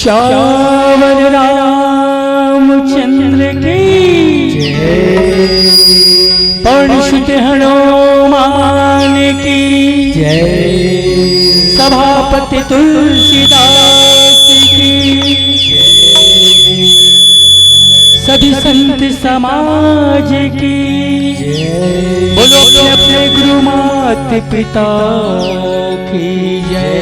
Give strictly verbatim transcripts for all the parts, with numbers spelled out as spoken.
श्यावर रामचंद्र की जय। पवन सुत हनुमान की जय। सभापति तुलसीदास की जय। सभी संत समाज की जय। बोलो अपने अपने गुरु मात पिता की जय।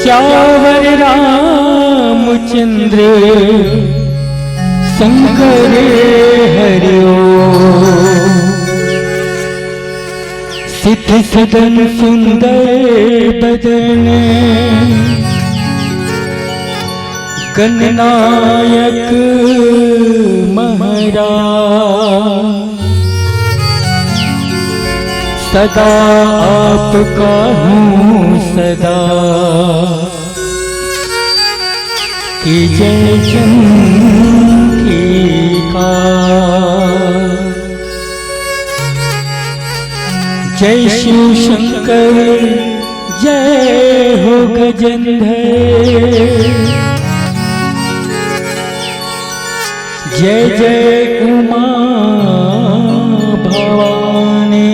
श्यावर रामचंद्र शंकर हरिओ। सिद्ध सदन सुंदर बदन गणनायक महाराज। सदा आपका हूँ सदा की जय चंद्रिका। जय शिव शंकर, जय हो गजेंद्र। जय जय उमा भवानी।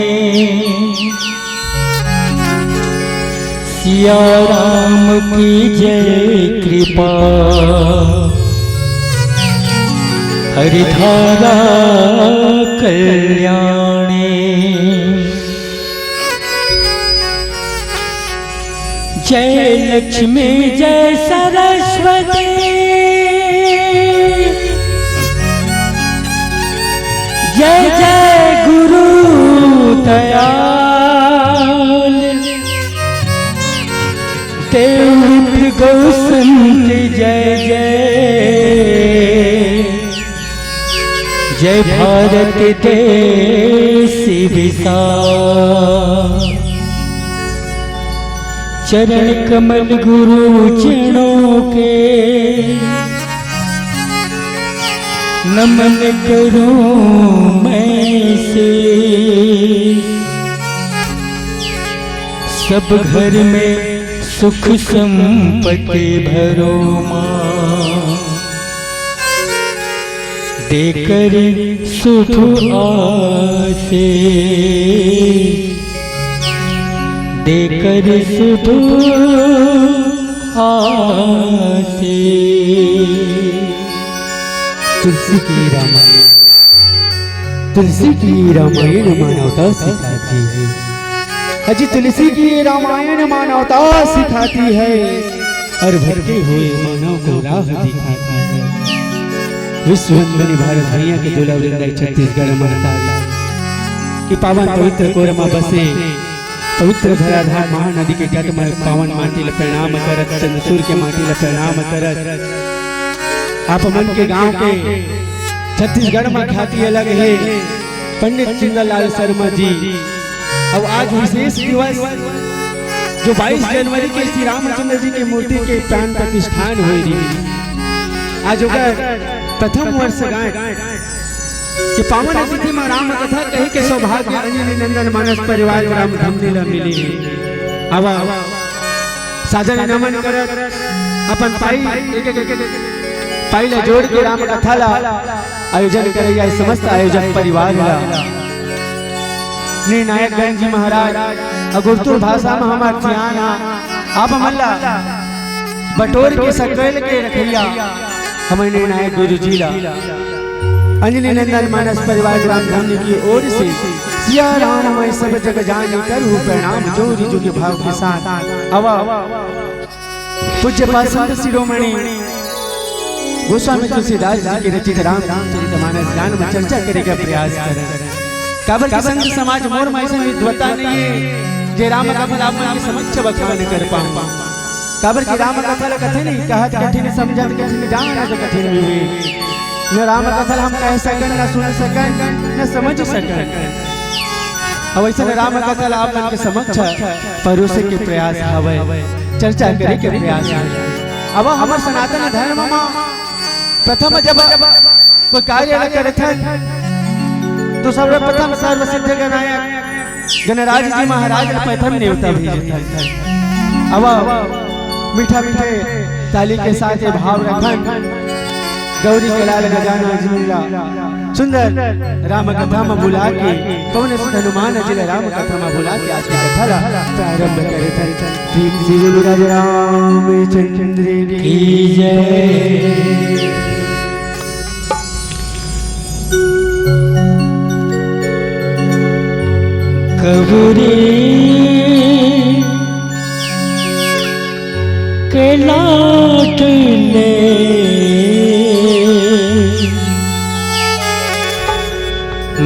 सिया राम की जय कृपा हरिधारा कल्याणी। जय लक्ष्मी जय सरस्वती। दयाल, देव विप्र गौ संत जय जय। जय भारत देश विशाल। चरण कमल गुरु चरणों के नमन करूं मैं से। सब घर में सुख संपत्ति भरो माँ, देकर शुभ आशीष, देकर शुभ आशीष। तुलसी की रामायण, तुलसी की रामायण मानवता सिखाती है। अजी, तुलसी की रामायण मानवता सिखाती है और भटके हुए मानव को राह दिखाती है। विश्व वंदनी भारत भैया के दुलावरिंदा छत्तीसगढ़ महतारी के पावन पवित्र कोरमा बसे पवित्र धराधार महानदी के तट में पावन माटी ल प्रणाम करत, चंद्रसूर के माटी ल प्रणाम करत, आप मन के गांव के छत्तीसगढ़ में ख्याति अलग है पंडित सुंदरलाल शर्मा जी। अब आज विशेष दिवस जो बाईस जनवरी के श्री रामचंद्र जी की मूर्ति के प्राण प्रतिष्ठान होए रही, आज ओकर प्रथम वर्षगांठ के पावन तिथि म राम कथा कहे के सौभाग्य अंजनी नंदन मानस परिवार राम धमनी ल मिली। अब सादर नमन करत अपन पाई, एक, एक, एक, एक पाई ल जोड़ के राम कथा ल आयोजन करैया समस्त आयोजक परिवार ल निर्णायक गंज जी महाराज अउ गुरतुर भाषा म हमर सियान ह, आप मन ल बटोर के सकल के रखैया हमर निर्णायक गुरु जी ल अंजनी नंदन मानस परिवार ग्राम धमनी की ओर से सिया राम मैं सब जग जानी करूँ प्रणाम जोरी जुग भाव के साथ। अब पूज्य पाद संत शिरोमणि गोस्वामी तुलसीदास जी के रचित रामचरित मानस गान में चर्चा करे के प्रयास करन। काबर कि संत समाज मोर माइसन विद्वता नहीं है जे राम कथा ला आप मन के समक्ष बखान कर पाऊं। काबर कि राम कथा ला कथे नहीं, कहत कठिन समझत कठिन, जानत कठिन विवेक। न राम कथा ला हम कह सकन, न सुन सकन, न समझ सकन। अब ऐसे राम कथा ला आप मन के समक्ष परोसे के प्रयास हवय, चर्चा करे के प्रयास हवय। अब हमर सनातन धर्म म प्रथम जब कोई कार्य ल करथन तो सर्वप्रथम सर्वसिद्ध गणायक गणराज जी महाराज ल प्रथम नेवता भेजथन। अब मीठा मीठे ताली के साथ ये भाव रखन। गौरी के लाल गजानन जी ला सुंदर राम कथा म बुला के, पवन सुत हनुमान जी ला राम कथा म बुला के आज के कथा ला प्रारंभ करे। प्रेम से बोलो राजा रामचंद्र की जय। कबरी के लाडले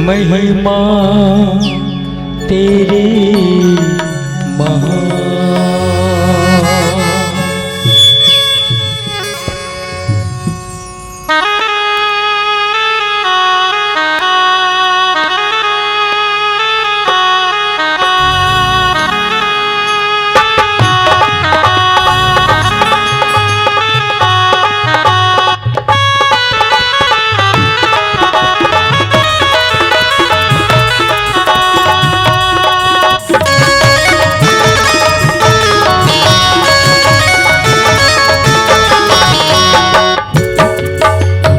महिमा तेरी महा।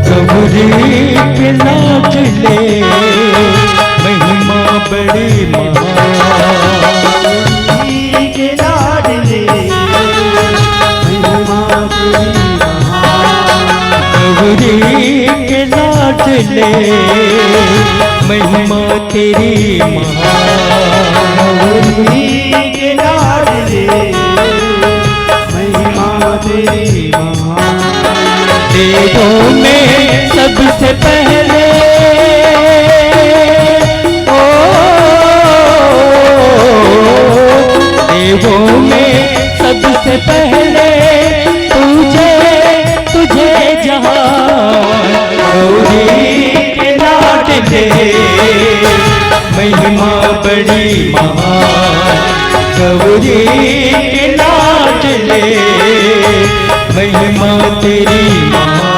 गौरी के लाडले महिमा बड़ी महान। गौरी के लाडले महिमा बड़ी महान। गौरी के लाडले महिमा तेरी महान। गौरी के लाडले महिमा तेरी महान। देवों में सबसे पहले, ओ, महिमा बड़ी महान गौरी के लाडले, महिमा तेरी महान।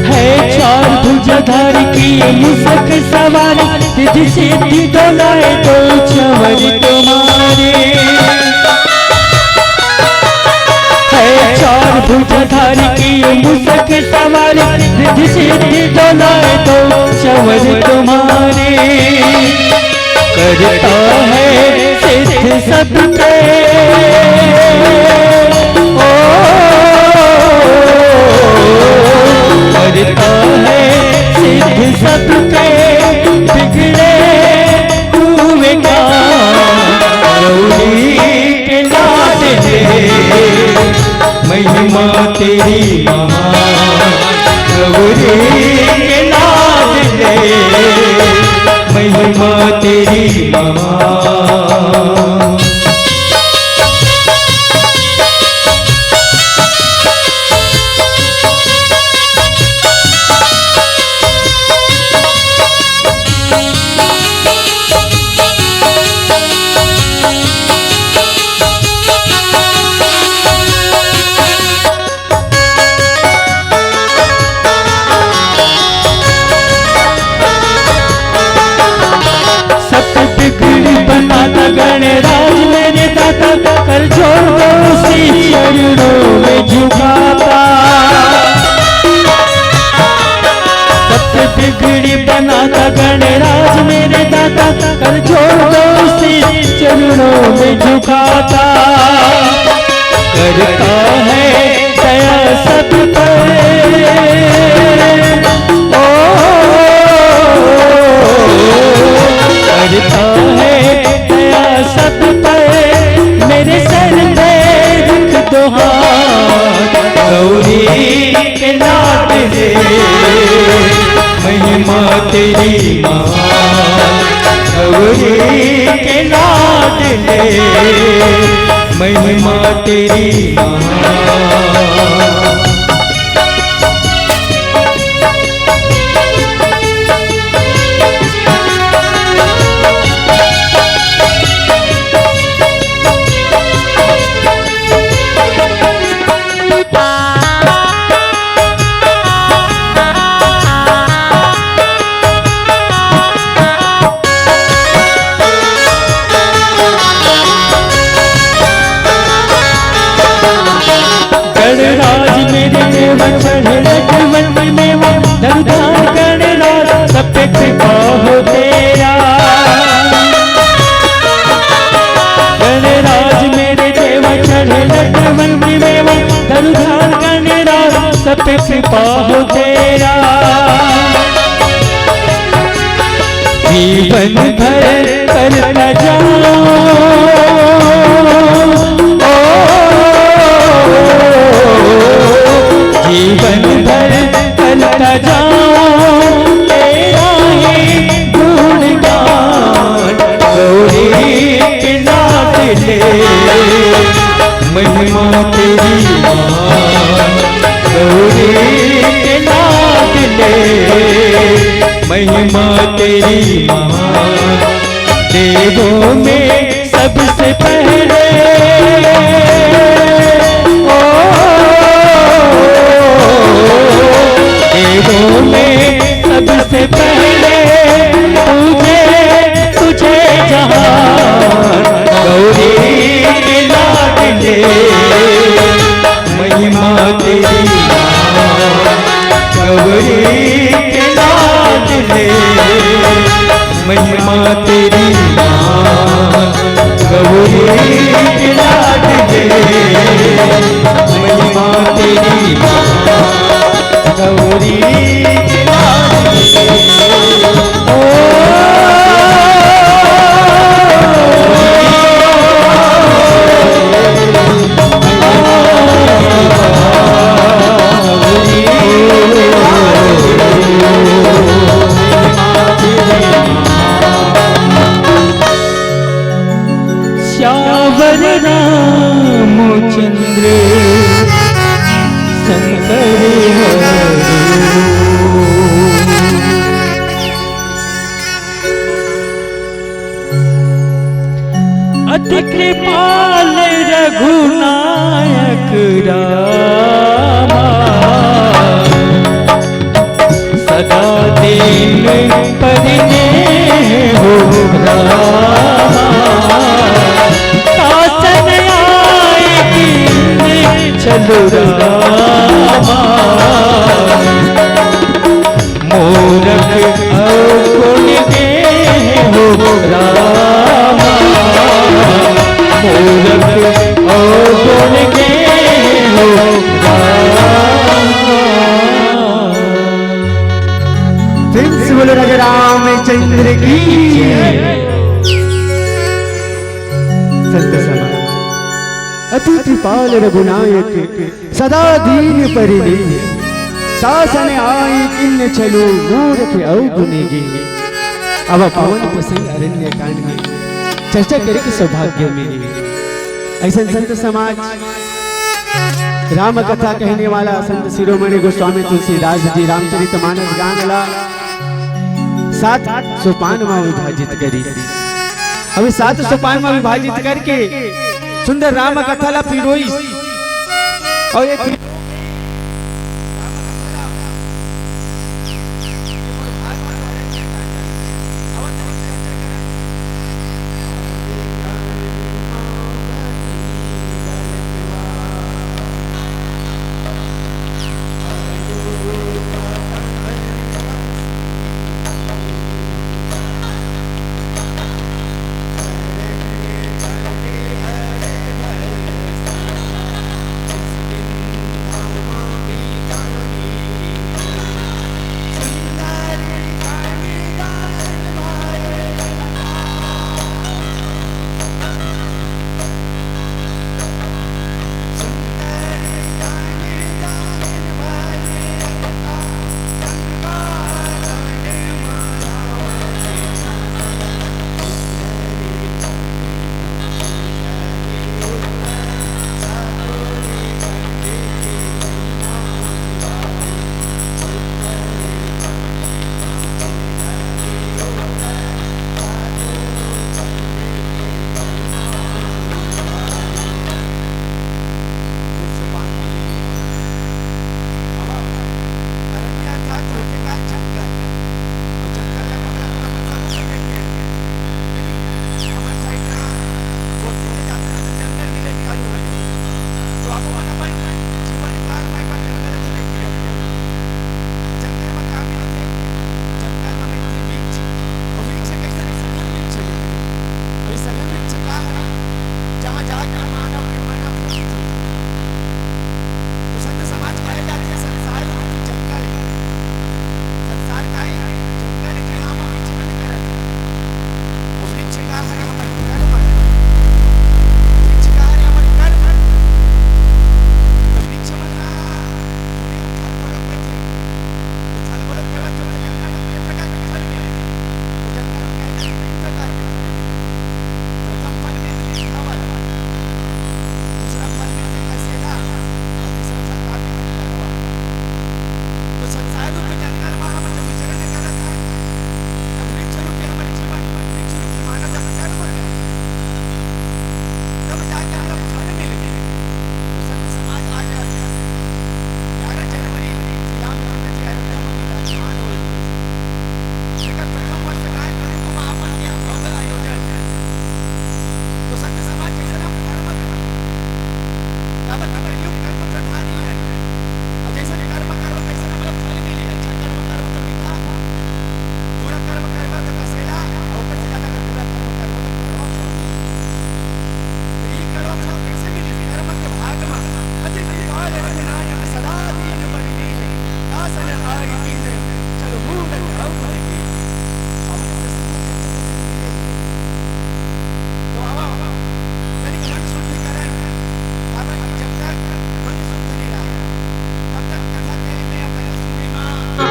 है चार भुजाधार की मूसक सवार, रिद्धि सिद्धि डोलाए दो चंवर तुम्हारे। है चार भुजाधार की मूसक सवार, रिद्धि सिद्धि डोलाए दो चंवर तुम्हारे। करता है सिद्ध सबके, ओ, करता है सिद्ध सबके बिगड़े हुए काम। गौरी के लाडले, महिमा तेरी महान। गौरी के लाडले, महिमा तेरी महान। सत बिगड़ी बनाता गणराज मेरे दाता, कर जोड़ दो उसी चरणों में झुकाता। सत बिगड़ी बनाता गणराज मेरे दाता, कर जोड़ दो उसी चरणों में झुकाता। करता है दया सब पर, ओ, करता है दया सब पर, मेरे सर पे रख दो हाथ। गौरी के लाडले, महिमा तेरी महान। गौरी के लाडले, महिमा तेरी महान। गणराज मेरे देवा चढ़े लटवन मेवा, धरुधार गणराज सब पे कृपा हो तेरा। गणराज मेरे देवा चढ़े लटवन मेवा, धरुधार गणराज सब पे कृपा हो तेरा। जीवन भर करता जाऊं, ओ, जीवन भर करता जाऊं तेरा ही गुणगान। गौरी के लाडले, महिमा तेरी महान। गौरी के लाडले, महिमा तेरी महान। देवों में सबसे पहले, ओ, देवों में सबसे पहले पूजे तुझे जहान। गौरी के लाडले, महिमा तेरी महान। गौरी के लाडले, महिमा तेरी महान। गौरी के लाडले, महिमा तेरी महान। गौरी के लाडले, ओ, वर रामचंद्र शंकर हरि। अति कृपाल रघुनायक रामा, सदा दीन परिने हो रामा। शासन आए कीन्ह चलो रामा। मूरख अवगुण के हो रामा। मूरख अवगुण के हो रामा। प्रेम से बोलो राजा रामचंद्र की। संत समाज, अति कृपाल रघुनायक सदा दीन परिने। शासन आए कीन्ह चलो मूरख अवगुण के। अब पावन प्रसंग अरण्य कांड में चर्चा करे के सौभाग्य मिले। अइसन संत समाज, राम कथा कहने वाला संत शिरोमणि गोस्वामी तुलसीदास जी रामचरित मानस गान ला सात सोपान मा विभाजित करिस। अभी सात सोपान मा विभाजित करके सुंदर राम कथा ला पिरोइस। अउ ये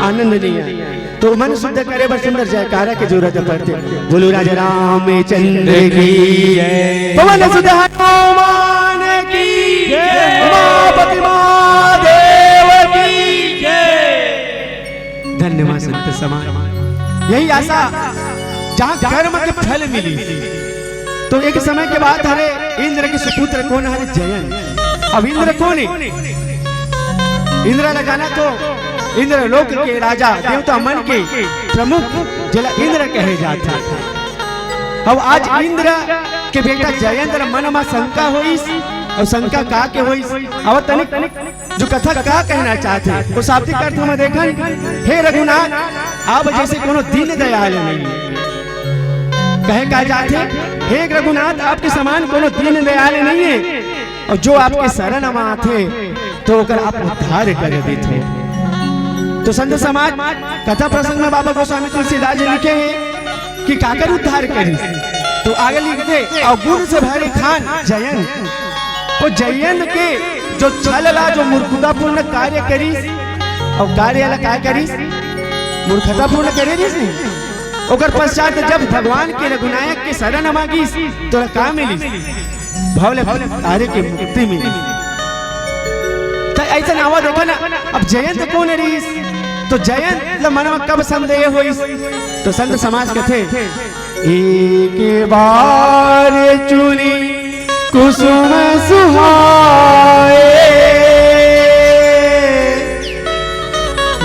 आनंद लिया। तो मन शुद्ध करे बर सुंदर जयकारा के जरूरत पड़थे। बोलो राजा रामचंद्र की जय। पवन सुत हनुमान की जय। उमापति महादेव की जय। धन्यवाद संत समाज। यही आशा, जहाँ कर्म के फल मिली। तो एक समय के बात हरे, इंद्र के सुपुत्र कोन हरे? जयंत। अब इंद्र कोन हे? इंद्र ला जाना तो इंद्र लोक के राजा, देवता मन के प्रमुख, जेला इंद्र कहे जाथे। अब आज इंद्र के बेटा जयंत ला मन म शंका होइस, अउ शंका का के होइस? अब तनिक जो कथा का कहना चाहथे, वो शाब्दिक अर्थ म देखन। हे रघुनाथ, आप जइसे कोनो दीन दयाल नहीं। कहे का जाथे, हे रघुनाथ, आपके समान कोनो दीन दयाल नहीं हे, अउ जो आपके शरण म आथे, तो ओकर आप उद्धार कर देथे। तो संत समाज, कथा प्रसंग म बाबा गोस्वामी तुलसीदास जी लिखे हे, कि काकर उद्धार करिस। तो आगे लिखथे, "अवगुण से भरे खान जयंत।" वो जयंत के जो छल ला, जो मूर्खतापूर्ण कार्य करिस, अउ कार्य ला काय करिस? मूर्खतापूर्ण करे रिस नहीं। ओकर पश्चात जब भगवान के रघुनायक के शरण मांगिस, तो का मिलिस? भव ले भव तारे के मुक्ति मिली। त अइसन आवा देखा ना, अब जयंत कोन रिहिस? तो जयंत ल मन म कब संदेह होइस? तो संत समाज कथे, एक बार चुनी कुसुम सुहाए,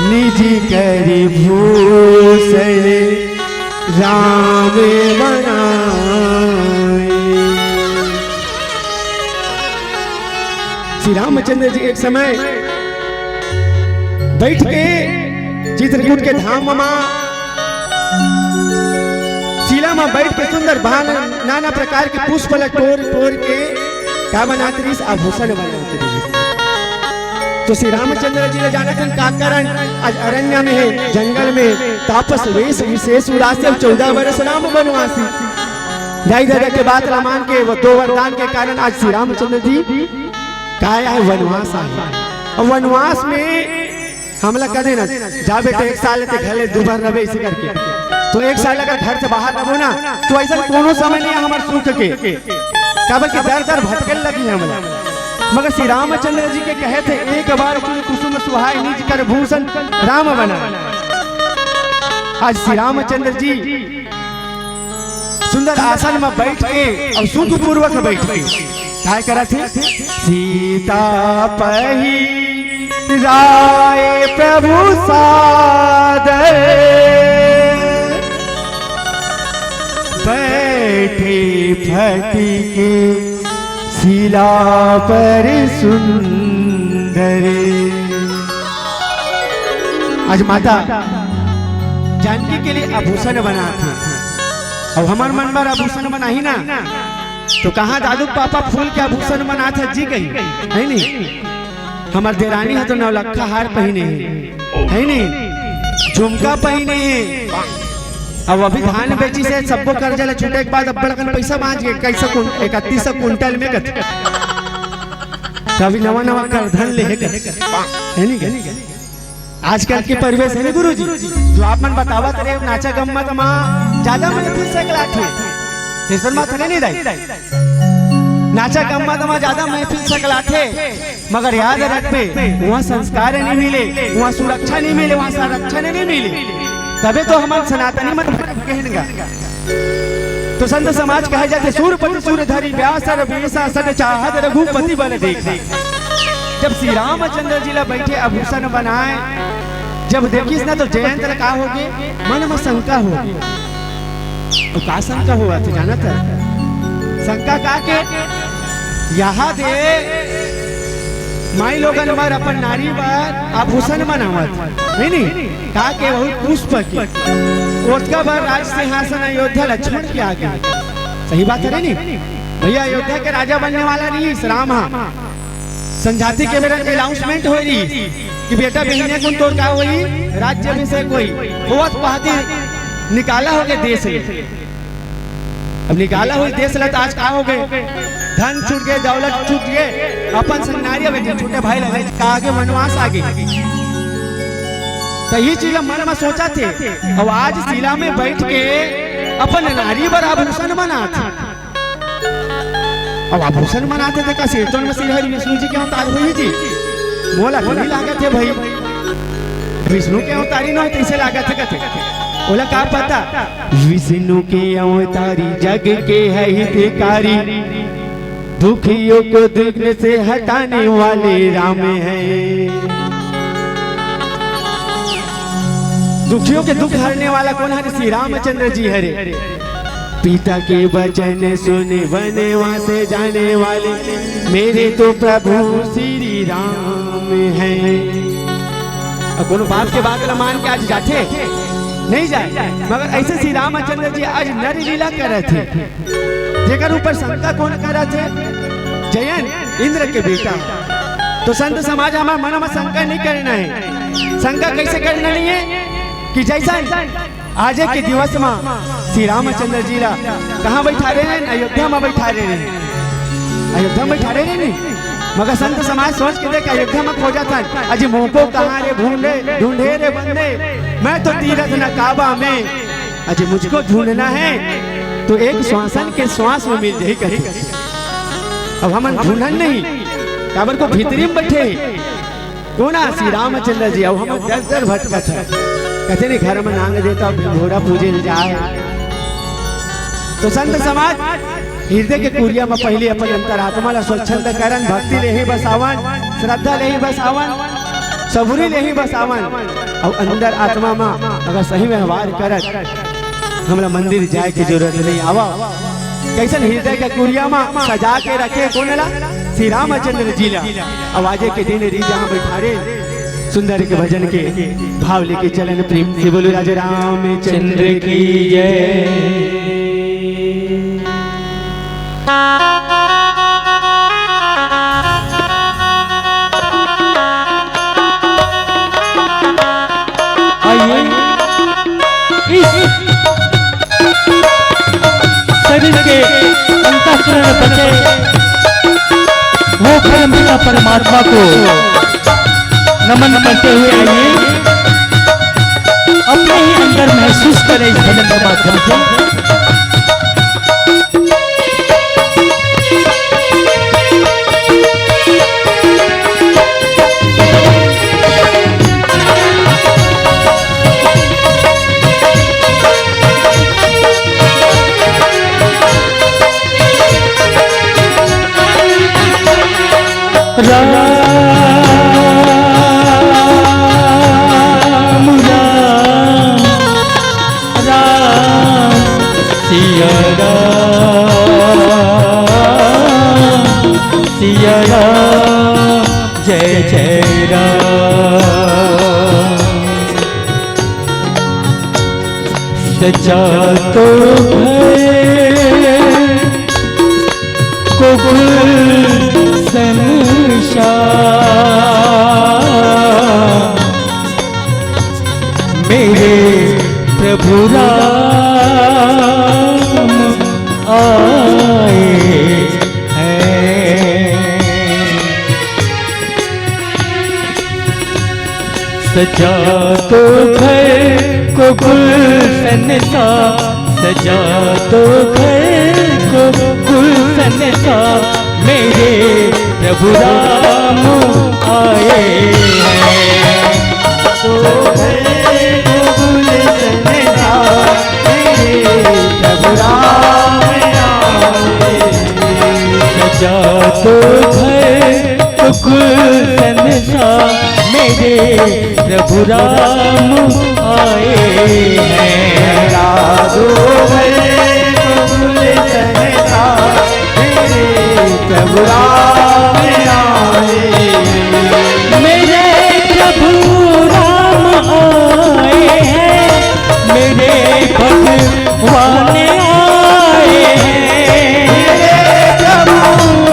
निज करि भूषण राम बनाए। श्री रामचंद्र जी एक समय बैठ के चित्रकूट के धाम म, शिला म बैठ के सुंदर भान, नाना प्रकार के पुष्प ल टोर टोर के का बनात रिहिस? आभूषण बनात रिहिस। तो श्री रामचंद्र जी ल जानत हन का करन, आज अरण्य में हे, जंगल में, तापस वेश विशेष उदासी, अब चौदह वर्ष राम वनवासी। दाई ददा के बात ला मान के, वो दो वरदान के कारण आज श्री रामचंद्र जी काय आए? वनवास आए। अब वनवास में हमला कहे ना, जा बेटा, एक साल ते घर ले दूर रहबे, अइसे करके। तो एक साल अगर घर से बाहर रहबो ना, तो अइसन कोनो समय नहीं हे हमर सुख के, काबर कि दर दर भटके ल लगही हमला। मगर श्री रामचंद्र जी के कहे थे, एक बार चुनी कुसुम सुहाए, निज करि भूषण राम बनाए। आज श्री रामचंद्र जी सुंदर आसन म बैठ के अउ सुखपूर्वक बैठ के काय करत हे? सीता पहिराए प्रभु सादर, बैठे फटि के शिला पर सुंदर। आज माता जानकी के लिए आभूषण बनात हे, अउ हमर मन बर आभूषण बनाही ना, तो कहाँ दादू पापा फूल के आभूषण बनात हे जी कही, हे नी? हमर देरानी ह तो नौलखा हार पहिने हे, हे नी? झुमका पहिने हे। अब अभी धान बेचिस हे, सबो कर्जा ला छूटे के बाद अब्बड़ अकन पइसा बांच गे, कइसा कुन-, इकतीस सौ कुंटल में कथे। त अभी नवा नवा करधन ले हे कथे, हे नी कथे? आजकल के परिवेश हे नी गुरुजी, जो आप मन बतावत रहे, नाचा गम्मत मा जादा महफिल सकलाथे। जइसन बात हे नी दाई? नाचा गम्मत मा जादा महफिल सकलाथे, मगर याद रखबे, वहाँ संस्कार नहीं मिले, वहाँ सुरक्षा नहीं मिले, वहाँ संरक्षण नहीं मिले, तभे तो हमन सनातनी मन कहन गा। तो संत समाज कहे जाथे, "सूरपति सूर धरि व्यास, रविसा सट चाहत रघुपति बल देखा।" जब श्री रामचंद्र जी ला बैठे आभूषण बनाए, जब देखिस ना, तो जयंत ला का होगे? मन म शंका होगे। अउ का शंका होवत हे जानत हे? शंका का के? यहाँ दे माईलोगन मन अपन नारी बर आभूषण बनावत हे, हे नी? का के? वहू पुष्प के। ओतका बर राज सिंहासन अयोध्या ला छोड़ के आ गे। सही बात हे नी? भैया, अयोध्या के राजा बनने वाला रिहिस राम हा। संझाती के बेरा announcement होय रहिस कि बेटा, बिहनिया कुन तोर का होही, राज्याभिषेक होही। होवत पहाती निकाला होगे देश ले। अब निकाला होही देश ले, त आज का होगे? धन छूट गे, दौलत छूट गे, अपन संग नारी अब एक झन छोटे भाई ला लेके का आगे, वनवास आगे। त ये चीज मन म सोचथे। अउ आज सिला में बइठ के अपन नारी बर आभूषण बनाथे। अब आभूषण बनाथे त का सिर तो म सिर हर विष्णु जी के अवतार होही जी? मोला तो नइ लागत हे भई, विष्णु के अवतारी नोहे तइसे लागत हे कथे। ओला का पता, विष्णु के अवतारी, जग के हे हितकारी, दुखियों को दुख से हटाने वाले राम हैं। दुखियों के दुख हरने वाला कोन हरे? श्री रामचंद्र जी हरे। पिता के वचन सुने वनवास जाने वाले मेरे तो प्रभु श्री राम हैं। अउ कोनो बाप के बात ला मान के आज जाथे? नइ जाय। मगर अइसे श्री रामचंद्र जी आज नर लीला करत हे। जेकर ऊपर शंका कोन करत हे? जयंत, इंद्र के बेटा। तो संत समाज, हमर मन म शंका नइ करना हे। शंका कइसे करना नइ हे? कि जइसन आजे के दिवस म श्री रामचंद्र जी ला कहाँ बइठारे रहेन? अयोध्या म बइठारे रहेन। अयोध्या म बइठारे रहेन। मगर संत समाज सोच के देख, अयोध्या म खोजत हन, अजी मोको कहाँ रे ढूंढे, ढूंढे रे बंदे, मैं तो तीरथ नकाबा में, अजी मुझको ढूंढना है तो एक श्वासन के श्वास में मिल जाही कथे। अब हमन ढूंढन नहीं, काबर को भीतरी में बइठे हे। कोन? श्री रामचंद्र जी। अउ हम दर दर भटकत हे। कथे नहीं, घर म नांग देता, घोड़ा पूजे ल जाय। तो संत समाज, हृदय के कुरिया म पहिली अपन अंतरात्मा ला स्वच्छंद करन, भक्ति ले ही बसावन, श्रद्धा ले ही बसावन, सबुरी ले ही बसावन। अउ अंदर आत्मा म अगर सही व्यवहार करत, हमला मंदिर जाय के जरूरत नइ आवय। कइसन हृदय के कुरिया म सजा के रखे कोन ला? श्री रामचंद्र जी ला। अउ आजे के दिन री जहाँ बइठारे, सुंदर के भजन के भाव लेके चलन। प्रेम से बोलो राजा रामचंद्र की जय। आइए, इस शरीर के अंतःकरण बचे वो परम पिता परमात्मा को नमन करते हुए आइए, अपने ही अंदर महसूस करें इस भजन के माध्यम से। राम, राम, राम, सिया राम, सिया राम, जय जय राम। सजा तो भय को गुलशन शाह, मेरे प्रभु राम आए हैं। सजा दो घर को गुलशन सा, सजा दो घर को गुलशन सा, मेरे प्रभु राम आए हैं। तो घर को गुलशन सा, मेरे प्रभु राम आए हैं। सजा दो घर गुलशन सा, मेरे प्रभु राम आए हैं। राजो भय गुलशन सा, मेरे प्रभु राम आए हैं। मेरे प्रभु राम आए हैं, मेरे भगवान आए हैं। मेरे प्रभु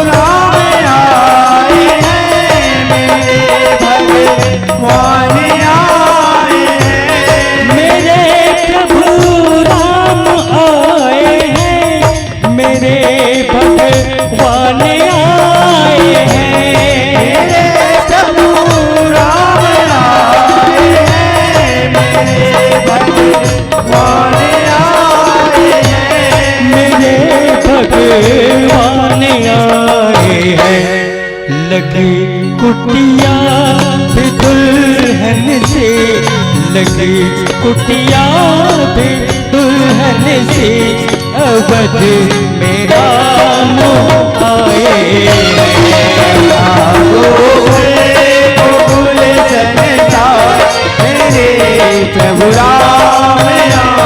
राम आए हैं, मेरे भगवान आए हैं। मेरे प्रभु राम आए हैं। लगी कुटिया भी दुल्हन से, लगी कुटिया भी दुल्हन से, अवध में राम आए हैं। आओ रे गोकुल संसार, मेरे प्रभु राम आए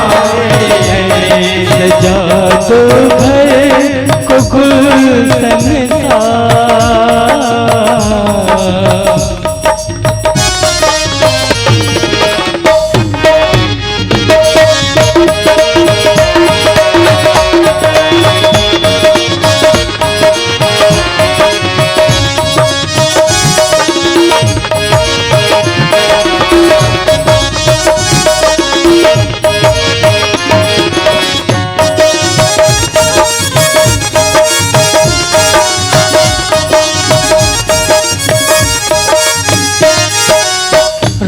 हैं। सजा दो घर को गुलशन सा।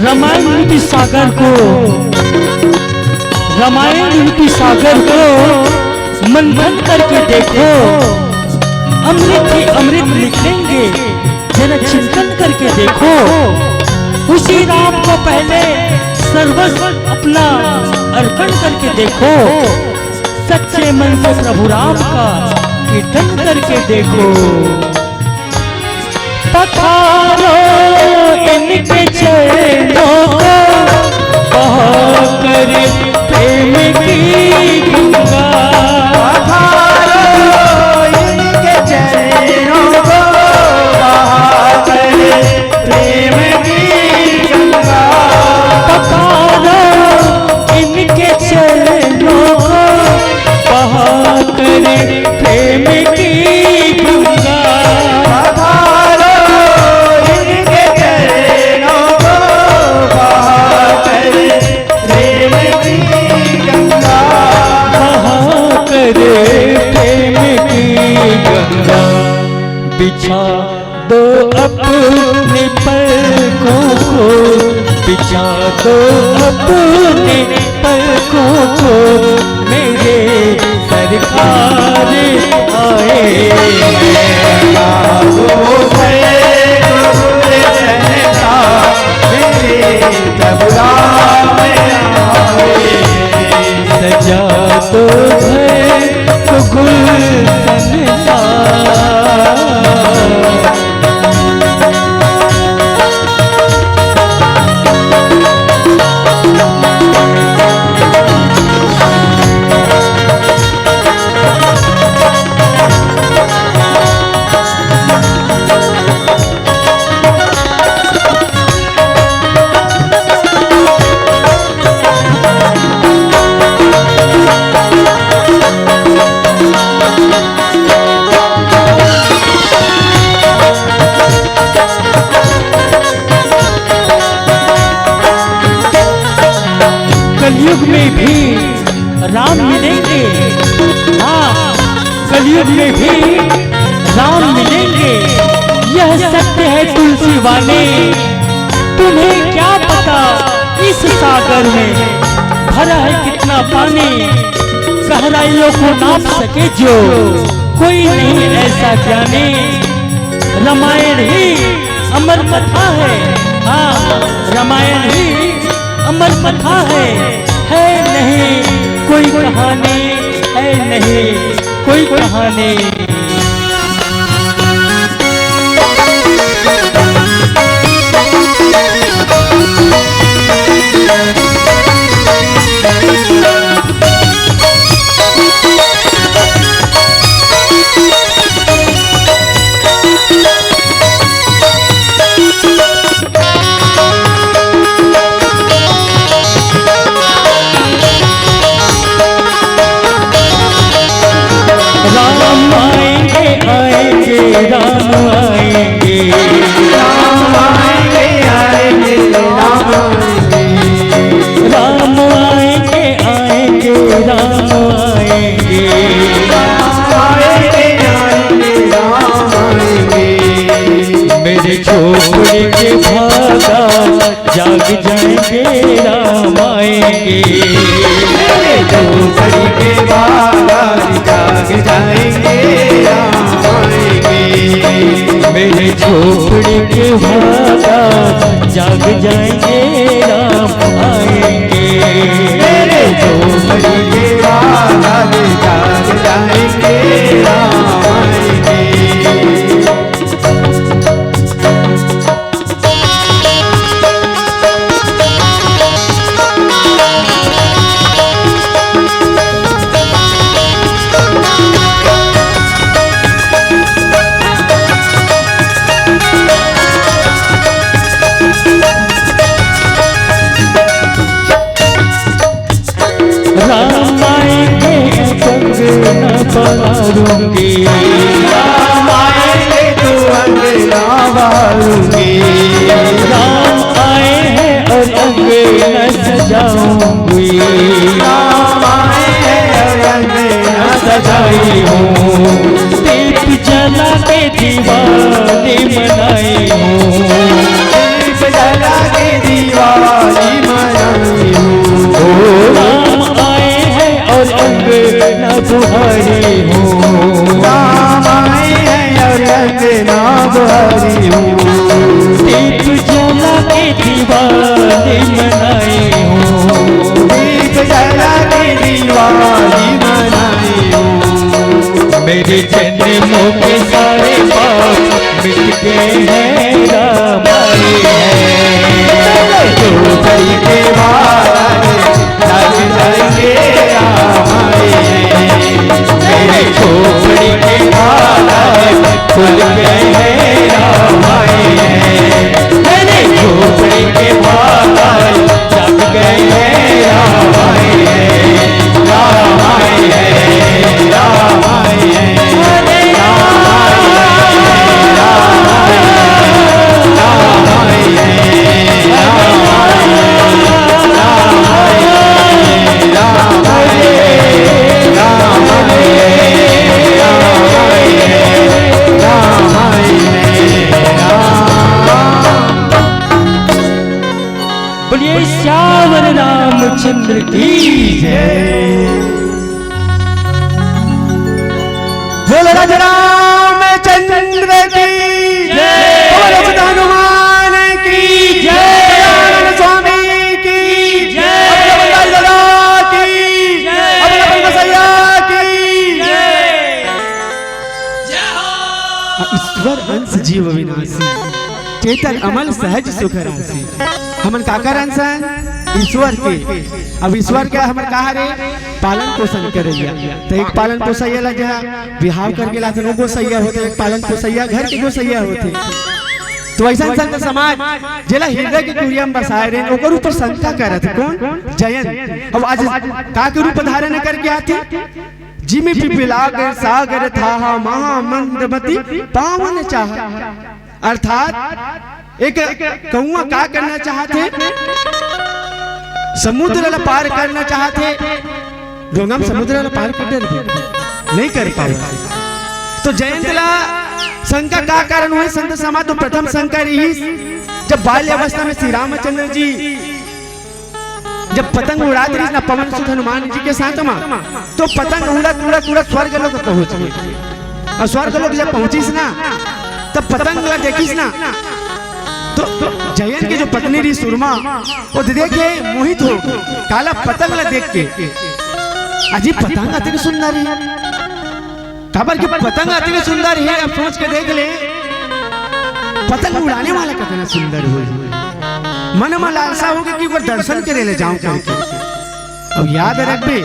रामायण रूपी सागर को, रामायण रूपी सागर को मंथन करके देखो, अमृत ही अमृत निकलेंगे। जरा चिंतन करके देखो, उसी राम को पहले सर्वस्व अपना अर्पण करके देखो, सच्चे मन से प्रभु राम का कीर्तन करके देखो। पखारो इनके चरणों को, बहाकर प्रेम की गंगा। पखारो इनके चरणों को, बहाकर प्रेम की गंगा। पखारो इनके चरणों को, बहाकर प्रेम की गंगा। पखारो इनके चरणों को, बहाकर प्रेम की गंगा। बहाकर प्रेम की गंगा। बिछा दो अपने पलकों को, बिछा दो अपने पलकों को, मेरे सरकार आए हैं। आओ भय गुलशन सा, मेरे प्रभु राम आए। सजा दो घर को गुलशन सा। कलयुग में भी राम मिलेंगे। हाँ, कलयुग में भी राम मिलेंगे, यह सत्य है तुलसी वाणी। तुम्हें क्या पता इस सागर में भरा है कितना पानी, गहराइयों को नाप सके जो कोई नहीं ऐसा ज्ञानी। रामायण ही अमर कथा है, हाँ, रामायण ही अमर कथा है, है नहीं कोई कहानी, है नहीं कोई कहानी। राम आएंगे, आएंगे, राम आएंगे। राम आएंगे, आएंगे, राम आएंगे। राम आएंगे, आएंगे, राम आएंगे। राम आएंगे, आएंगे, राम आएंगे। मेरे झोपड़ी के बादल जाग जाएंगे, राम आएंगे। मेरे झोपड़ी के बादल जाग जाएंगे, झोपड़ी के बाहर जाग जाएंगे, राम आएंगे। मेरे झोपड़ी के बाहर जाग जाएंगे, राम आएंगे। राम आएंगे, अंगना बहारूंगी। राम आएंगे तो अंगना बहारूंगी। राम आए हैं और अंगना सजाऊंगी। राम आए हैं और अंगना सजाई हूँ। दीप जला के दिवाली मनाई हूँ। दीप जला के दिवाली मनाई हूँ। ओ राम आए हैं और अंगना बुहारी हूँ। राम आए हैं और अंगना बुहारी हूँ। दीप जला के दिवाली मनाई हूँ। दीप जला के दिवाली मनाई हूँ। मेरे जन्मों के सारे पाप मिट गए हैं, राम आए हैं। झोपड़ी के बाहर जाग जाएंगे, राम आए हैं। मेरे झोपड़ी के बाहर खुल गए हैं, राम आए हैं। मेरे झोपड़ी के बाहर जाग गए हैं, राम आए हैं। राम आए हैं, राम आए हैं। बोलिए सियावर रामचंद्र की जय। बोलो राजा रामचंद्र की जय। बोलो राजा हनुमान की जय। सच्चिदानंद स्वामी की जय। अपने बंगाल दादा की जय। अपने बंगाल सैया की जय। ईश्वर अंश जीव विनाशी, चेतन अमल सहज सुख राशि। हमन काकर अंश हन? ईश्वर के। अब ईश्वर के हमर का हरे? पालन पोषण करइया। त एक पालन पोसइया ला जहाँ बिहाव करके लाथन, वो गोसइया होथे, एक पालन पोसइया घर के गोसइया होथे। तो अइसन संत समाज जेला हृदय के कुरिया म बसाए रहे, ओकर ऊपर शंका करत हे। कोन? जयंत। अब आज का के रूप धारण करके आथे? जिमि पिपिलाग सागर थाहा, महामंदमति पावन चाहा। अर्थात एक कौआ का करना चाहथे? समुद्र ला पार करना चाहथे। डोंगा म समुद्र ला पार कर डरबे, नहीं कर पावत। तो जयंत ला शंका का कारण होय? संत समाज तो प्रथम शंका रहिस, जब बाल्यावस्था में श्री रामचंद्र जी जब पतंग उड़ात रहिस ना पवन सुत हनुमान जी के साथ मा, तो पतंग उड़त, उड़त, उड़त स्वर्ग लोक पहुंच गे। अउ स्वर्ग लोक जब पहुंचिस ना, तब पतंग ला देखिस ना, तो जयंत के जो पत्नी रहिस सुरमा, वो देखे मोहित हो, काला पतंग ला देख के, अजी पतंग अतेक सुंदर हे। काबर कि पतंग अतेक सुंदर हे, अब सोच के देख ले, पतंग उड़ाने वाला कितना सुंदर होही। मन म लालसा होगे कि ओकर दर्शन करे ले जाऊं करके। अब याद रखबे,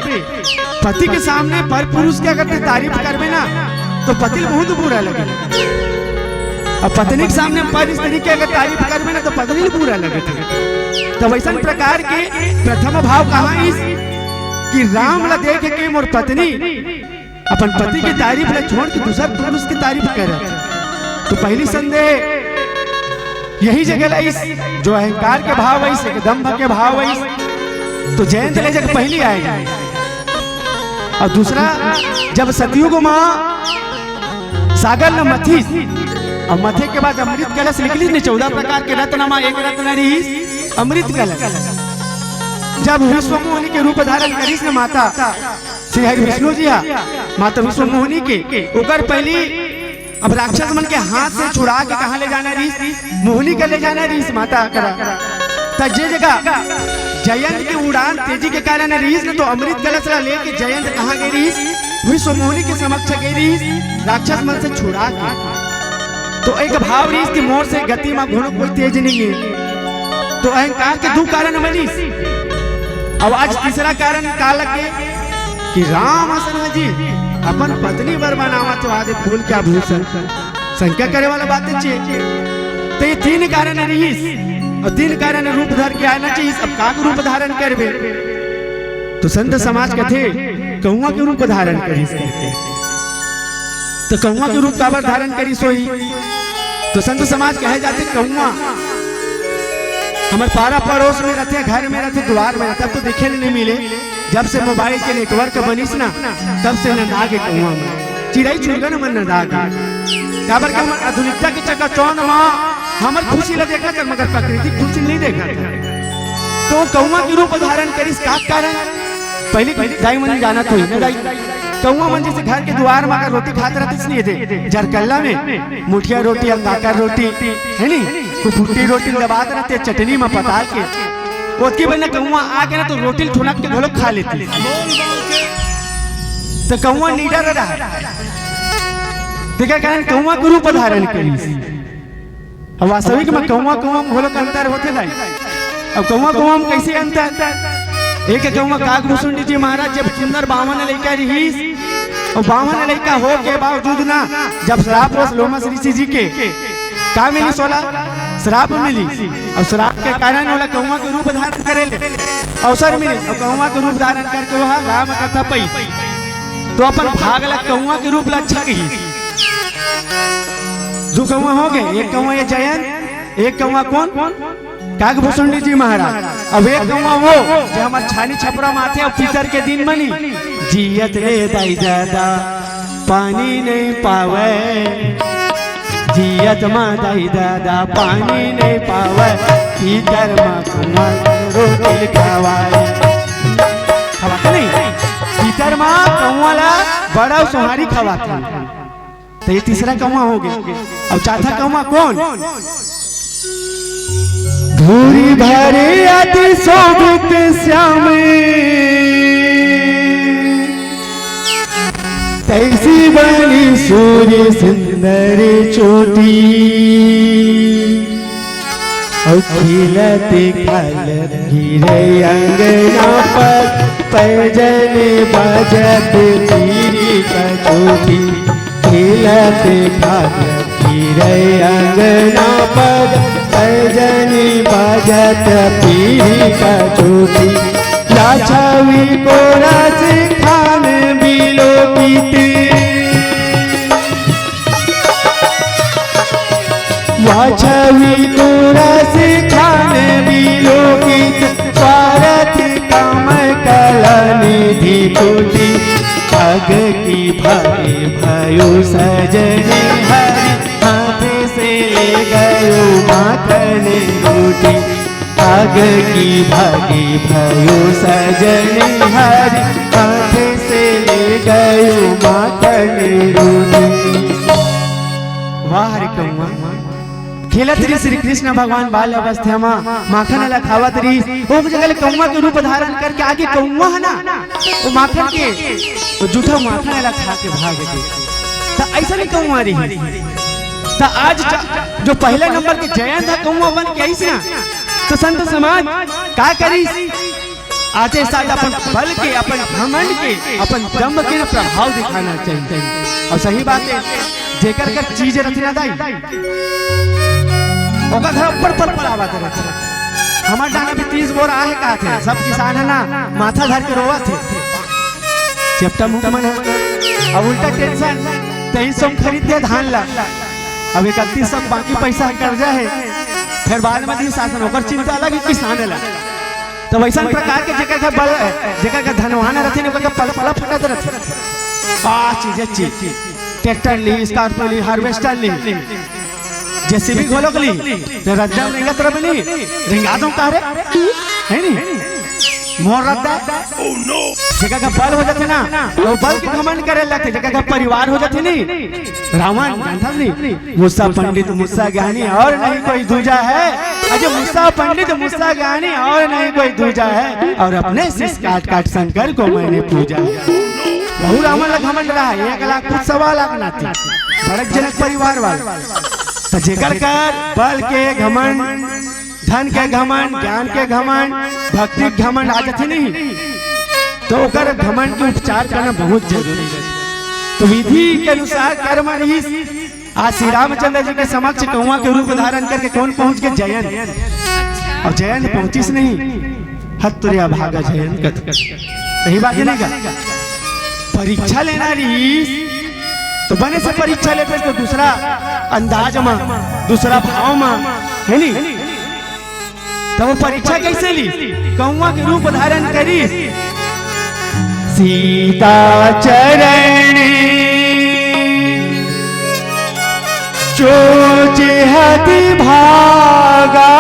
पति के सामने पर पुरुष के अगर तैं तारीफ करबे ना, तो पति ल बहुत बुरा लगे। अब पत्नी के सामने पर स्त्री के अगर तारीफ करबे ना, तो पत्नी ल बुरा लगे। तो वैसन प्रकार के प्रथम भाव कहाँ इस कि राम ला देख के मोर पत्नी अपन पति के तारीफ ला छोड़ के दूसर पुरुष के तारीफ करत। तो पहली संदेह यही जगह लाइस, जो अहंकार के भाव आइस, एक दंभ के भाव आइस, तो जयंत ले जग पहली आए। अउ दूसरा, जब सतयुग मा सागर ल मथिस, अउ मथे के बाद अमृत कलश निकलिस ने, चौदह प्रकार के रत्न मा एक रत्न रहिस अमृत कलश। जब विश्वमोहिनी के रूप धारण करिस ने माता, श्री हरि विष्णु जी हा माता विश्वमोहिनी के, ओकर पहली अब राक्षस मन के हाथ से छुड़ा के कहाँ ले जाना रिहिस? मोहनी के ले जाना रिहिस माता करा। त जे जगह जयंत के उड़ान तेजी के कारण रिहिस न, तो अमृत कलश ला लेके जयंत कहाँ गे रिहिस? विश्व मोहनी के समक्ष गे रिहिस, राक्षस मन से छुड़ा के। तो एक भाव रिहिस कि मोर से गति मा घुन कोई तेज नहीं है। तो अहंकार के दू कारण बनिस। अब आज तीसरा कारण का लगे कि राम असन जी अपन पत्नी बर बनावत हे आदि फूल के आभूषण। शंका करे वाला बात हे। तो ये तीन कारण रिहिस, अउ तीन कारण रूप धर के आना चाहिए। अब का रूप धारण करबे? तो संत समाज कथे, कौआ के रूप धारण करिस करके। तो कौआ के रूप काबर धारण करिस होही? तो संत समाज कहे जाथे, कौआ हमर पारा पड़ोस में रथे, घर में रथे, दुआर में रथे, अब तो देखे नहीं मिले। जब से मोबाइल के नेटवर्क बनिस ना, तब से नंदा गे कौआ मन, चिरई चुरगन मन नंदा गे। काबर के हमर आधुनिकता के चकाचौंध मा हमर खुशी ला देखत हे, मगर प्राकृतिक खुशी नहीं देखत हे। तो कौआ के रूप धारण करिस, का कारण? पहली दाई मन जानत होही ना दाई, कौआ मन जैसे घर के दुआर मा अगर रोटी खात रहतिस नहीं दे, जरकल्ला में मुठिया रोटी, अंगाकर रोटी, है नी, कुफुटी रोटी दबात रहते चटनी मा पता के, ओतकी बेर ना कौआ आके ना तो रोटी ल ठुनक के घोलो खा लेतिस। तो कौआ निडर रहा, तेकर कारण कौआ के रूप धारण करिस। अब वास्तविक में कौआ कौआ में घोलो के अंतर होथे दाई। अब कौआ कौआ में कैसे अंतर? एक कौआ काकभुसुंडी जी महाराज जब सुंदर बावन लइका रिहिस, अउ बावन लइका हो के बावजूद ना, जब श्राप वश लोमश ऋषि जी के का मिलिस ओला? श्राप मिलिस। अउ श्राप के कारण ओला कौआ के रूप धारण करे ले अवसर मिलिस। अउ कौआ के रूप धारण करके ओहा राम कथा पइस। तो अपन भाग ला कौआ के रूप ला अच्छा कहिस। दू कौआ हो गे, एक कौआ ये जयंत, एक कौआ कोन? काकभुसुंडी जी महाराज। अब एक कौआ वो, जे हमर छानी छपरा मा आथे, अउ पितर के दिन मनी, जियत ले दाई ददा पानी नहीं पावे, जियत मा दाई ददा पानी नहीं पावे, पितर मा कौआ रोटी खवाए। खवाथे नहीं? पितर मा कौआ ला बड़ा सोहारी खवाथे। तो ये तीसरा कौआ हो गे। अब चौथा कौआ कोन? धूरी भरे अति शोभित श्याम, तैसी बनी सूर्य सुंदर चोटी। अउ खेलत खेलत गिरे अंगना पर, पैजन बाजत पीरी का चोटी। खेलत खेलत गिरे अंगना पर, पैजन बाजत पीरी का चोटी। लाछवी कोरस खान बिलोकित। लाछवी कोरस खान बिलोकित, स्वारथ काम कला निधि कोटि। भाग की भाई भयो सजन हरि, हाथ से ले गयो माखन रोटी। भाग की भागी भयो सजन हरि, हाथ से ले गयो माखन रोटी। वाह रे कौआ, खेलत रहिस श्री कृष्ण भगवान बाल अवस्था मा, माखन ला खावत रहिस, ओ जगह ले कौआ के रूप धारण करके आगे कौआ है ना, वो माखन के, वो जूठा माखन ला खा के भाग गे। त ऐसा नहीं कौआ रहिस। त आज ज-, जो पहले नंबर के जयंत है, कौआ बन के आइस ना, तो संत समाज का करिस? आते साथ अपन बल के, अपन घमंड के, अपन दम के ना प्रभाव दिखाना चाहिए। अउ सही बात है, जेकर कर चीज रथे ना दाई, ओकर घर ऊपर पल पल आवत रथे। हमर डाना भी तीस बोरा आहे का थे, सब किसान है ना, माथा धर के रोवत हे। चेपटा मुंह मन है, अब उल्टा टेंशन, तेईस सौ में खरीद दे धान ला, अब इकतीस सौ बाकी पैसा कर्जा है, फिर बाद में दी शासन, ओकर चिंता अलग है, किसान अलग। तो वैसन प्रकार के जेकर के बल, जेकर के धनवान रथे, ओकर के पल पल फटत रथे। आ चीज, चीज, ट्रैक्टर ली, स्कॉर्पियो ली, हार्वेस्टर ली, जेसीबी घोलक ली, तो रज्जा में नहीं तरफ नहीं, रिंगा दो का रे, है नहीं? मोर रद्दा। जेकर का बल हो जाथे ना, तो बल के घमंड करे लगथे। जेकर का परिवार हो जाथे नी, रावण, जानथस नी, मुस्सा पंडित, मुस्सा ज्ञानी और नहीं कोई दूजा है। अजय, मुस्सा पंडित, मुस्सा ज्ञानी और नहीं कोई दूजा है। और अपने शीश काट काट शंकर को मैंने पूजा है। वहू रावण ला घमंड रहा है, एक लाख कुछ सवा लाख नाती, बड़क जनक परिवार वाला। तो जेकर कर बल के घमंड, धन के घमंड, ज्ञान के घमंड, भक्ति के घमंड आ जाथे नहीं, तो ओकर घमंड के उपचार करना बहुत जरूरी है। तो विधि के अनुसार कर्म रहिस। आज श्री रामचंद्र जी के समक्ष कौआ के रूप धारण करके कौन पहुंच के? जयंत। और जयंत पहुंचिस नहीं, हत रे अभागा जयंत कथ। सही बात है ना का? परीक्षा लेना रहिस तो बने से परीक्षा लेते तो दूसरा अंदाज मा, दूसरा भाव मा, है नी? तो वो परीक्षा कैसे ली? कौआ के रूप धारण करी। सीता चरण चोच हति भागा,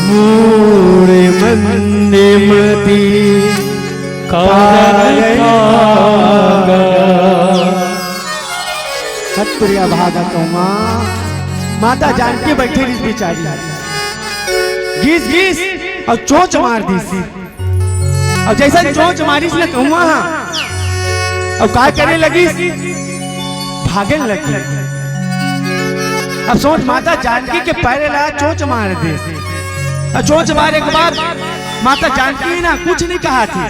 मूड़ मंद मति कारण भागा। सत रे अभागा कौआ। माता जानकी बैठे रहिस बिचारी, गिस गिस और चोंच मार दिस। और जैसा चोंच मारिस न कौआ हा, और का करे लगिस? भागे लगिस। अब सोच, माता जानकी के पैर ला चोंच मार दे, और चोंच मारे के बाद माता जानकी ना कुछ नहीं कहा थी।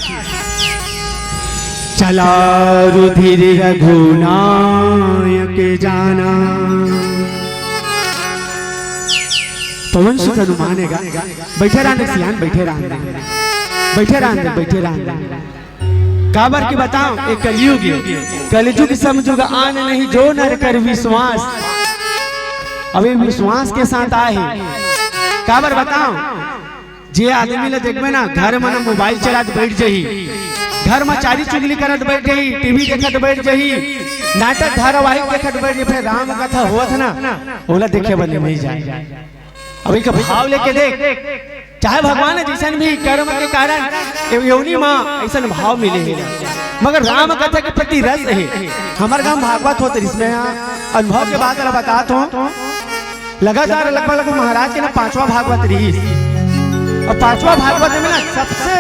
चला रुधिर रघुनायक जाना। पवन सुत हनुमान हे गा। बैठे रहन दे सियान, बैठे रहन दे, बैठे रहन दे, बैठे रहन दे। काबर के बताओ, ये कलयुग हे, कलयुग समझुग आन नहीं जो नर कर विश्वास। अब ये विश्वास के साथ आए हे। काबर बताओ, जे आदमी ला देखबे ना, घर में ना मोबाइल चलात बैठ जाही, घर में चारी चुगली करत बैठ जाही, टीवी देखत बैठ जाही, नाटक धारावाहिक देखत बैठ जाही, फिर राम कथा होत ना, ओला देखे बर नहीं जाए। अब एक भाव लेके देख, चाहे भगवान जैसन भी कर्म के कारण ये योनि मा ऐसन भाव मिले हे, मगर राम कथा के प्रति रस हे। हमर गांव भागवत होत रिहिस, मैं अनुभव के बात ला बतात हूँ। लगातार लगभग लगभग महाराज के ना पांचवा भागवत रिहिस, और पांचवा भागवत में ना सबसे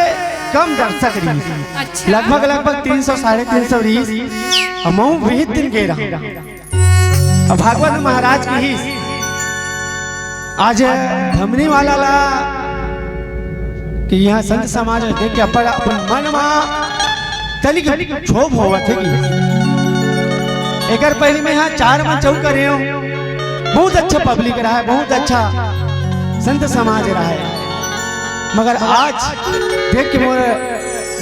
कम दर्शक रिहिस। अच्छा। लगभग लगभग तीन सौ, साढ़े तीन सौ रिहिस, और महूं विहित दिन गे रहूं। अब भागवत महाराज किहिस, आज धमनी वाला ला कि यहाँ संत समाज में देख के अपन, अपन मन मा तनिक क्षोभ होवत हे कि एकर पहिली मैं यहाँ चार मन चौक करे हूँ, बहुत अच्छा पब्लिक रहा है, बहुत अच्छा संत समाज रहा है, मगर आज देख के मोर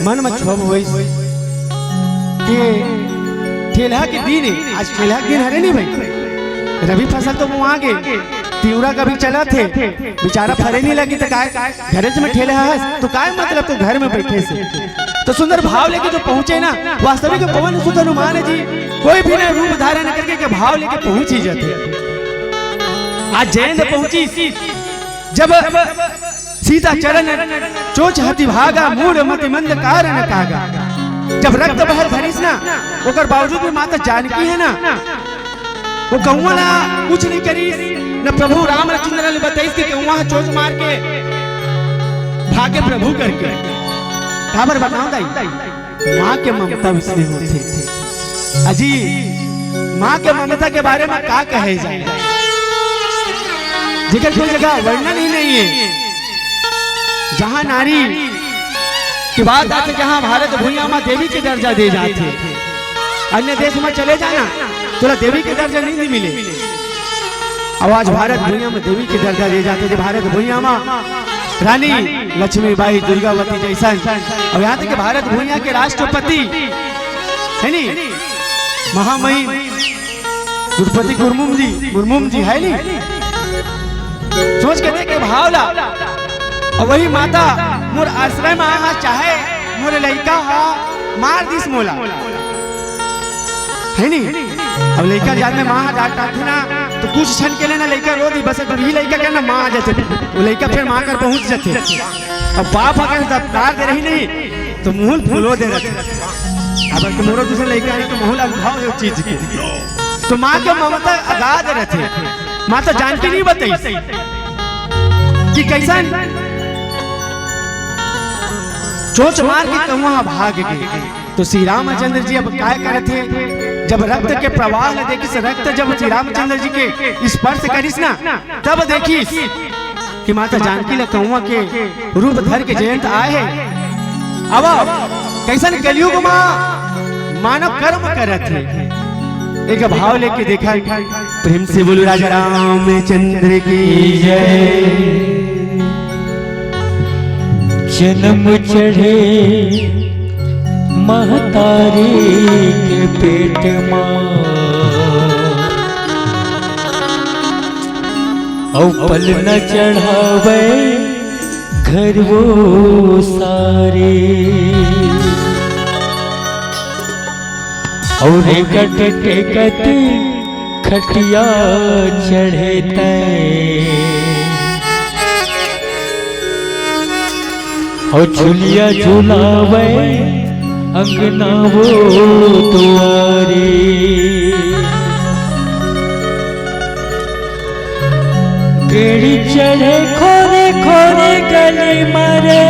मन में क्षोभ होइस कि ठेलहा के दिन हे, आज ठेलहा के दिन हरे नहीं भाई, रबी फसल तो मुआ गे, तिवरा कभी चलत हे, बेचारा फरे नहीं लगी तो काय, घरे में ठेलहा हस तो काय मतलब तो घर में बैठे से। तो सुंदर भाव लेके जो पहुंचे ना, वास्तविक पवन सुत हनुमान जी कोई भी ना रूप धारण करके के भाव लेके पहुंच ही जाथे। आज जयंत पहुंचिस, जब सीता चरण चोंच हति भागा, मूढ़ मति मंद कारण कागा। जब रक्त बहत धरिस ना, ओकर बावजूद भी माता जानकी हे ना, वो कौआ ला कुछ नहीं करिस, न प्रभु रामचंद्र ला बताइस कि कौआ हा चोंच मार के भागे प्रभु करके। काबर बताओ दाई? माँ के ममता विस्नेह होथे। अजी, माँ के ममता के बारे में का कहे जाए, जेकर कोई जगह वर्णन ही नहीं है। जहाँ नारी के बात आथे, जहाँ भारत भुइयां मा देवी के दर्जा दे जाथे, अन्य देश में चले जाना, तोला देवी के दर्जा नहीं, नहीं मिले। अब आज भारत भुइयां में देवी के दर्जा दे जाथे, जे भारत भुइयां में रानी लक्ष्मीबाई, दुर्गावती जैसन, और यहाँ तक कि भारत भुइयां के राष्ट्रपति हे नी, महामहिम द्रौपदी मुर्मू जी, मुर्मू जी हे नी, सोच के देख के भाव ला। और वही माता मोर आश्रय में आहा, चाहे मोर लइका हा मार दिस मोला, हे नहीं? अब लइका जात में माँ डांट डांटथे ना, तो कुछ क्षण के लिए ना लइका रो दी, बस तभी लइका के ना माँ आ जाथे, वो लइका फिर माँ कर पहुँच जाथे। अब बाप अगर दबकार दे रही नहीं, तो मुँह फुलो दे रहे। अब तो मोरो दूसरा लइका है, तो मोहन अनुभव है उस चीज के, तो माँ के ममता अगाध रहथे। माता जानकी नहीं बताई कि कैसन चोंच मार के कौआ भाग गे। तो श्री रामचंद्र जी अब काय करत हे, जब रक्त के प्रवाह ल देखिस, रक्त जब श्री रामचंद्र जी के स्पर्श करिस ना, तब देखिस कि माता जानकी ल कौआ के रूप धर के जयंत आए हे। अब कैसन कलयुग मा मानव कर्म करत हे, एक भाव लेके देखा। प्रेम से बोलो राजा रामचंद्र की जय। जन्म चढ़े महतारी के पेट मा, अउ पल न चढ़ावे घर वो सारे। अउ रेंगत टेंगत खटिया चढ़े तैं, अउ झुलिया झुलावे अंगना वो दुआरे। गेड़ी चढ़े खोरे खोरे गली मा रे,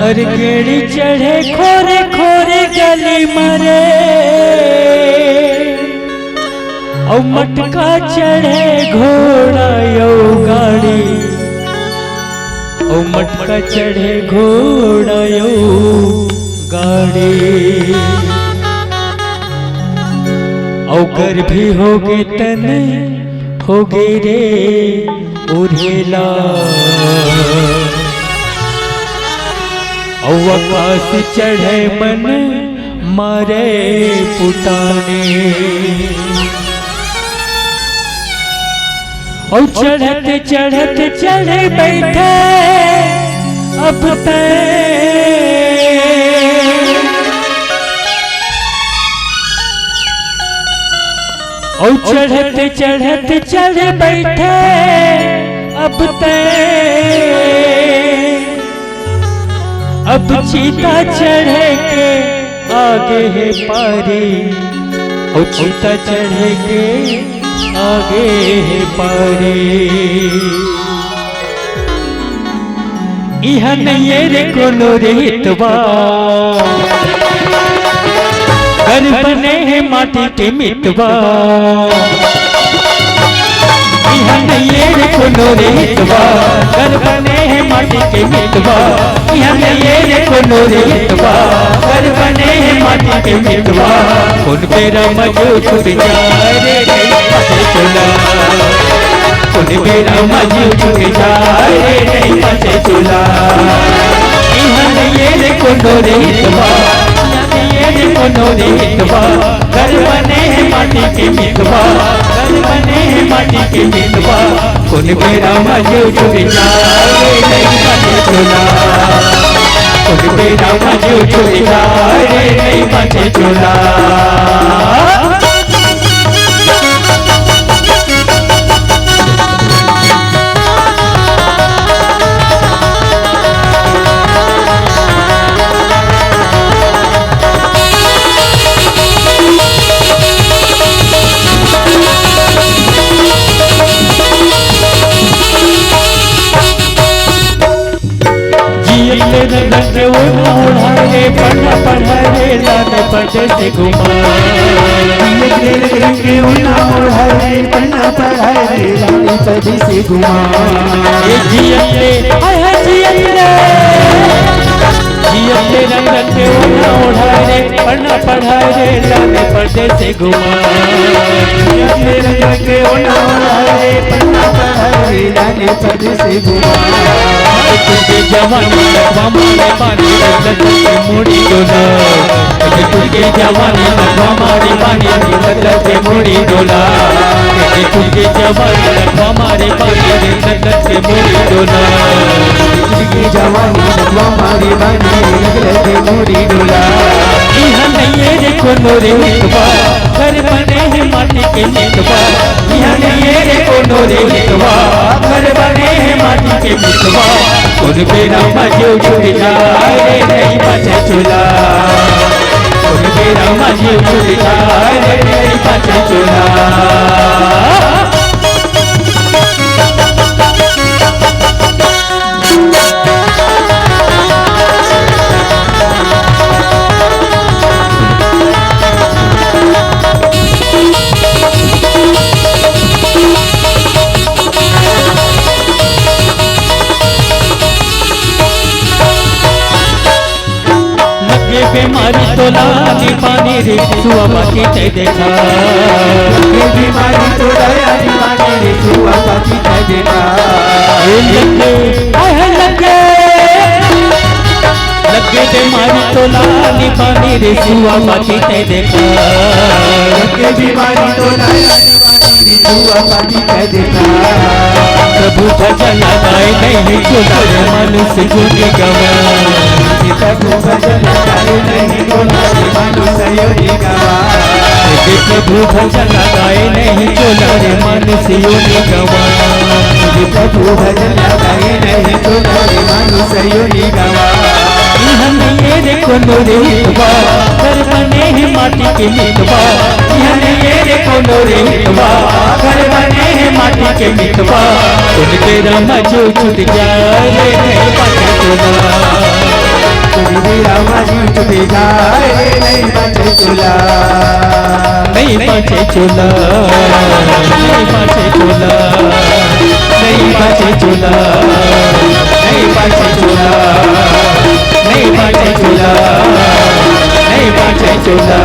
अरे गेड़ी चढ़े खोरे खोरे गली मा रे, अउ मटका चढ़े घोड़ा अउ गाड़ी, अउ मटका चढ़े घोड़ा अउ गाड़ी। अउ गर्भी होगे तन होगे रे उरेला, अउ अकास चढ़े मन मारे पुटानी। अउ चढ़त चढ़त चढ़ बैठे अब तैं, अउ चढ़त चढ़त चढ़ बैठे अब तैं। अब चीता चढ़े के आगे हे पारी, अउ चीता चढ़े के आगे हे पारी। इहाँ नइये रे कोनो रेतवा, घर बने हे माटी के मितवा। इहाँ नइये रे कोनो रेतवा, घर बने हे माटी के मितवा। इहाँ नइये रे कोनो रेतवा, घर बने हे माटी के मितवा। कोन बेरा म जीव छूट जाय रे, नइ बाँचे चोला। कोन बेरा म जीव छूट जाय रे, नइ बाँचे चोला। इहाँ नइये रे कोनो रेतवा, इहाँ नइये रे कोनो रेतवा, घर बने हे माटी के मितवा, घर बने हे माटी के मितवा। कोन बेरा म जीव छूट जाय रे, नइ बाँचे चोला। कोन बेरा म जीव छूट जाय रे, नइ बाँचे चोला। जियत ले रंग ओढ़ा ओढ़ा रे, पढ़ा पढ़ा रे, लाने परदेस घुमा। जियत ले रंग ओढ़ा ओढ़ा रे, पढ़ा पढ़ा रे, लाने परदेस घुमा। ए जियत ले, हाय हाय जियत ले, जियत ले रंग ओढ़ा ओढ़ा रे, पढ़ा पढ़ा रे, लाने परदेस घुमा। जियत ले रंग ओढ़ा ओढ़ा रे, पढ़ा पढ़ा रे, लाने परदेस घुमा। तुझे जवानी लखवा मारे पानी लग के मुड़ी डोला। तुझे तुझे जवानी लखवा मारे पानी लग के मुड़ी डोला। तुझे तुझे जवानी लखवा मारे पानी लग के मुड़ी डोला। जवानी सतवा मारी बानी, लगले से मोरी डोला। इहाँ नइये रे कोनो रे मितवा, घर बने हे माटी के मितवा। इहाँ नइये रे कोनो रे मितवा, घर बने हे माटी के मितवा। कोन बेरा मा जीव छूट जाय रे, नइ बाँचे चोला। कोन बेरा मा जीव छूट जाय रे, नइ बाँचे चोला। लगे बेमारी तोला नी पानी रे, सुआ बाकी तैं देखा। लगे बेमारी तोला नी पानी रे, सुआ बाकी तैं देखा। ए लगे, आय हाय लगे। लगे बेमारी तोला नी पानी रे, सुआ बाकी तैं देखा। लगे बेमारी तोला नी पानी रे, सुआ बाकी तैं देखा। प्रभु भजन गाय नहीं चोला रे, मानुष योनि गवा। प्रभु भजन गाय नहीं चोला रे, मानुष योनि गवा। प्रभु भजन गाय नहीं चोला रे, मानुष योनि गवा। प्रभु भजन गाय नहीं चोला रे, मानुष योनि गवा। इहाँ नइये रे कोनो रे मितवा, घर बने हे माटी के मितवा। इहाँ नइये रे कोनो रे मितवा, घर बने हे माटी के मितवा। कोन बेरा मा जीव छूट जाय रे, नइ बाँचे चोला। कोन बेरा मा जीव छूट जाय रे, नइ बाँचे चोला। नइ बाँचे चोला, नइ बाँचे चोला, नइ बाँचे चोला, नइ बाँचे चोला, नइ बाँचे चोला, नइ बाँचे चोला।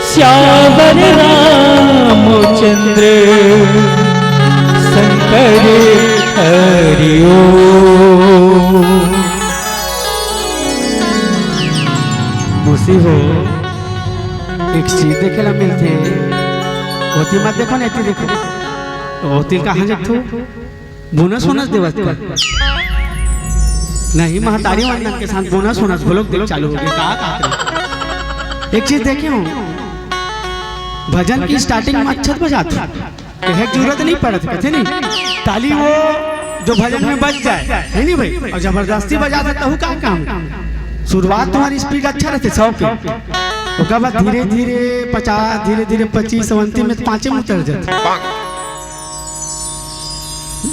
सियावर रामचंद्र शंकर हरि ओम। मौसी हो, एक चीज देखे ला मिलथे। ओती मत देखो ना, एती देखो। ओती कहाँ जगथू? बोनस वोनस देवत का? नहीं, महतारी वंदन के साथ बोनस वोनस घलोक देवत चालू हो गे। का कहत रहे? एक चीज देखे हो, भजन की स्टार्टिंग में अच्छा बजात हो। कहे के जरूरत नहीं पड़त, कथे नहीं। ताली वो जो भजन में बज जाय, हे नहीं भाई? अउ जबरदस्ती बजात हे, तहू का काम हे? शुरुआत तुम्हारी स्पीड अच्छा रहथे, सौ के। ओकर बाद धीरे-धीरे पचास, धीरे-धीरे पच्चीस, अउ अंतिम में तो पाँचे में उतर जाथे।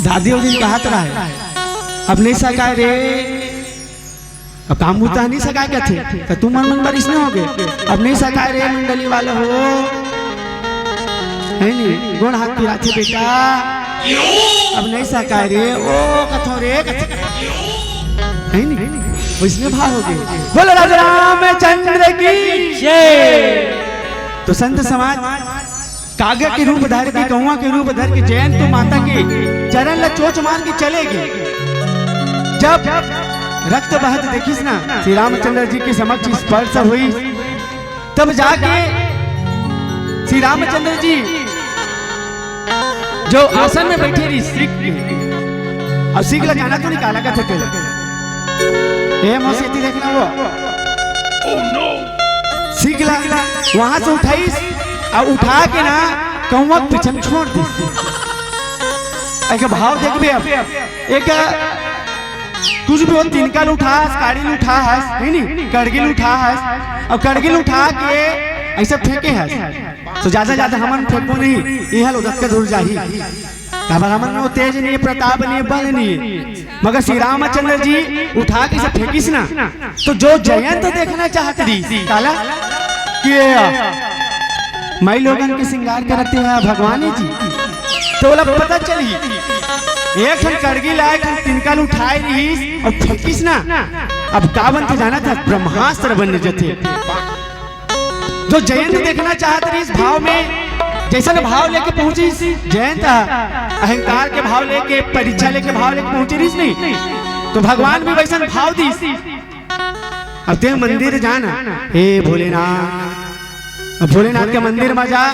दादी ओ दिन कहत रहे, "अब नहीं सकाय रे।" अब काम बुता नहीं सकाय कथे, त तुमन मन बर इसने होगे। अब नहीं सकाय रे मंडली वाला हो, हे नी? गोड़ हाथ पिराथे बेटा, अब नहीं सकाय रे, ओ कथो रे कथे, हे नी? वइसने भाव होगे। बोलो राजा रामचंद्र की जय। तो संत समाज, कागा के रूप धर के, कौआ के रूप धर के जयंत माता के चरण ला चोंच मार के चले गे। जब रक्त बहत देखिस ना, श्री रामचंद्र जी के समक्ष स्पर्श होइस, तब जाके श्री रामचंद्र जी जो आसन में बैठे रहिस सीख के, अउ सीख ला जानत हो नहीं काला कथे तेला। ए मौसी, एती देखना वो। सीख ला वहां से उठाइस, अउ उठा के ना कौआ के पीछे में छोड़ दिस। एक भाव देखबे अब, एक कुछ भी हो, तिनका ल उठा हस, काड़ी ल उठा हस, हे नी? कड़गी ल उठा हस, अउ कड़गी ल उठा के अइसे फेंके हस। तो ज्यादा ज्यादा हमन फेंकबो नहीं, इहाँ ले ओतका दूर जाही। काबर हमन में वो तेज नहीं, प्रताप नहीं, बल नहीं। मगर श्री रामचंद्र जी उठा के अइसे फेंकिस ना, तो जो जयंत देखना चाहत रहिस, काला कि माई लोगन के श्रृंगार करत हे भगवान जी, तो ओला पता चलही। एक ठन कड़गी ला, एक ठन तिनका ल उठाए रहिस अउ फेंकिस ना, अब का बनथे जानत हस? ब्रह्मास्त्र बन जथे। जो जयंत देखना चाहत रहिस भाव में, जइसन भाव लेके पहुंचिस जयंत, अहंकार के भाव लेके, परीक्षा लेके, भाव लेके पहुंचे रहिस नहीं, तो भगवान भी वइसन भाव दिस। अब तें मंदिर जाना, हे भोलेनाथ, अब भोलेनाथ के मंदिर में जा,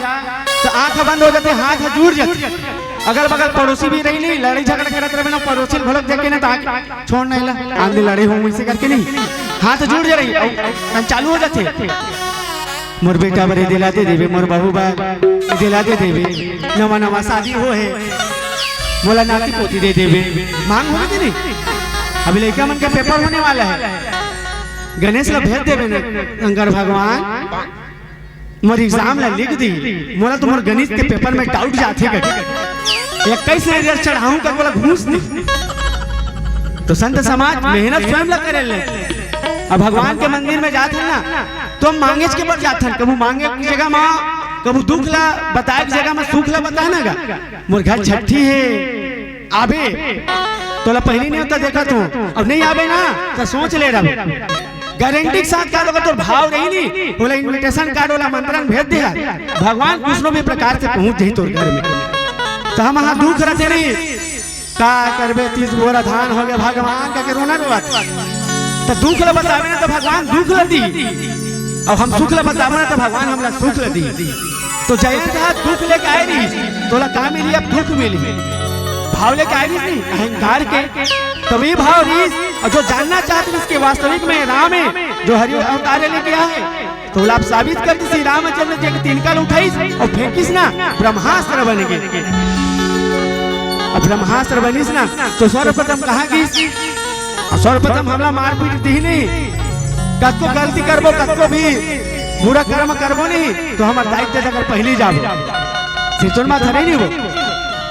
तो आंख बंद हो जाथे, हाथ जुड़ जाथे। अगल बगल पड़ोसी भी रही नहीं, लड़ाई झगड़ा करत रहे ना, पड़ोसी घोलक देख के ना, तो आके छोड़ नहीं ला, आंधी लड़े हो मुझसे करके नहीं, हाथ जोड़ जा रही, अउ, अउ, चालू हो जाते। मोर बेटा बर ए दे ला दे देबे, मोर बहू बर ए दे ला दे देबे, नवा नवा शादी हो हे, मोला नाती पोती दे देबे, मांग हो गई नहीं। अभी लइका मन के पेपर होने वाला है, गणेश ला भेज देबे ना शंकर भगवान, मोर एग्जाम ला लिख दी, मोला तो मोर गणित के पेपर में डाउट जाथे कहिके, इक्कीस नजर चढ़ाऊं का बोला घूस दी। तो संत समाज मेहनत स्वयं ला करे ले। अब भगवान के मंदिर में जात हन ना, तो हम मांगेच के बर जात हन, कभू मांगे के जगह मा, कभू दुख ला बताए के जगह मा सुख ला बताए ना गा। मोर घर छठी हे, आबे, तोला पहली नहीं होता देखा तू, अब नहीं आबे ना, तो सोच ले रहा। गारंटी के साथ का लोग तोर भाव रही नहीं, बोला इनविटेशन कार्ड वाला मंत्रण भेज दे यार, भगवान कुछ भी प्रकार से पहुंच जाही तोर घर में। तो हम वहां दुख रहते नहीं, का करबे, तीस बोरा धान हो गया, भगवान का के रोना रोवत। तो दुख ला बतावे ना तो भगवान दुख ला दी, और हम सुख ला बतावे ना तो भगवान हमला सुख ला दी। तो जयंत हा दुख लेके आए रही, तोला का मिली, अब दुख मिली। भाव लेके आए रही नहीं, अहंकार के, तभी भाव रही। और जो जानना चाहते इसके वास्तविक में राम है, जो हरि अवतार लेके आए, तो आप साबित कर दी, श्री रामचंद्र जी के तिनका ल उठाइस और फेंकिस ना, ब्रह्मास्त्र बन गए। अब ब्रह्मास्त्र बनिस ना, तो सर्वप्रथम कहाँ गिस? और सर्वप्रथम हमला मारपीट दी नहीं, कतको गलती करबो, कतको भी बुरा कर्म करबो नहीं, तो हमर दाई ददा कर पहली जाबो। सिरतोन बात हरे नहीं वो,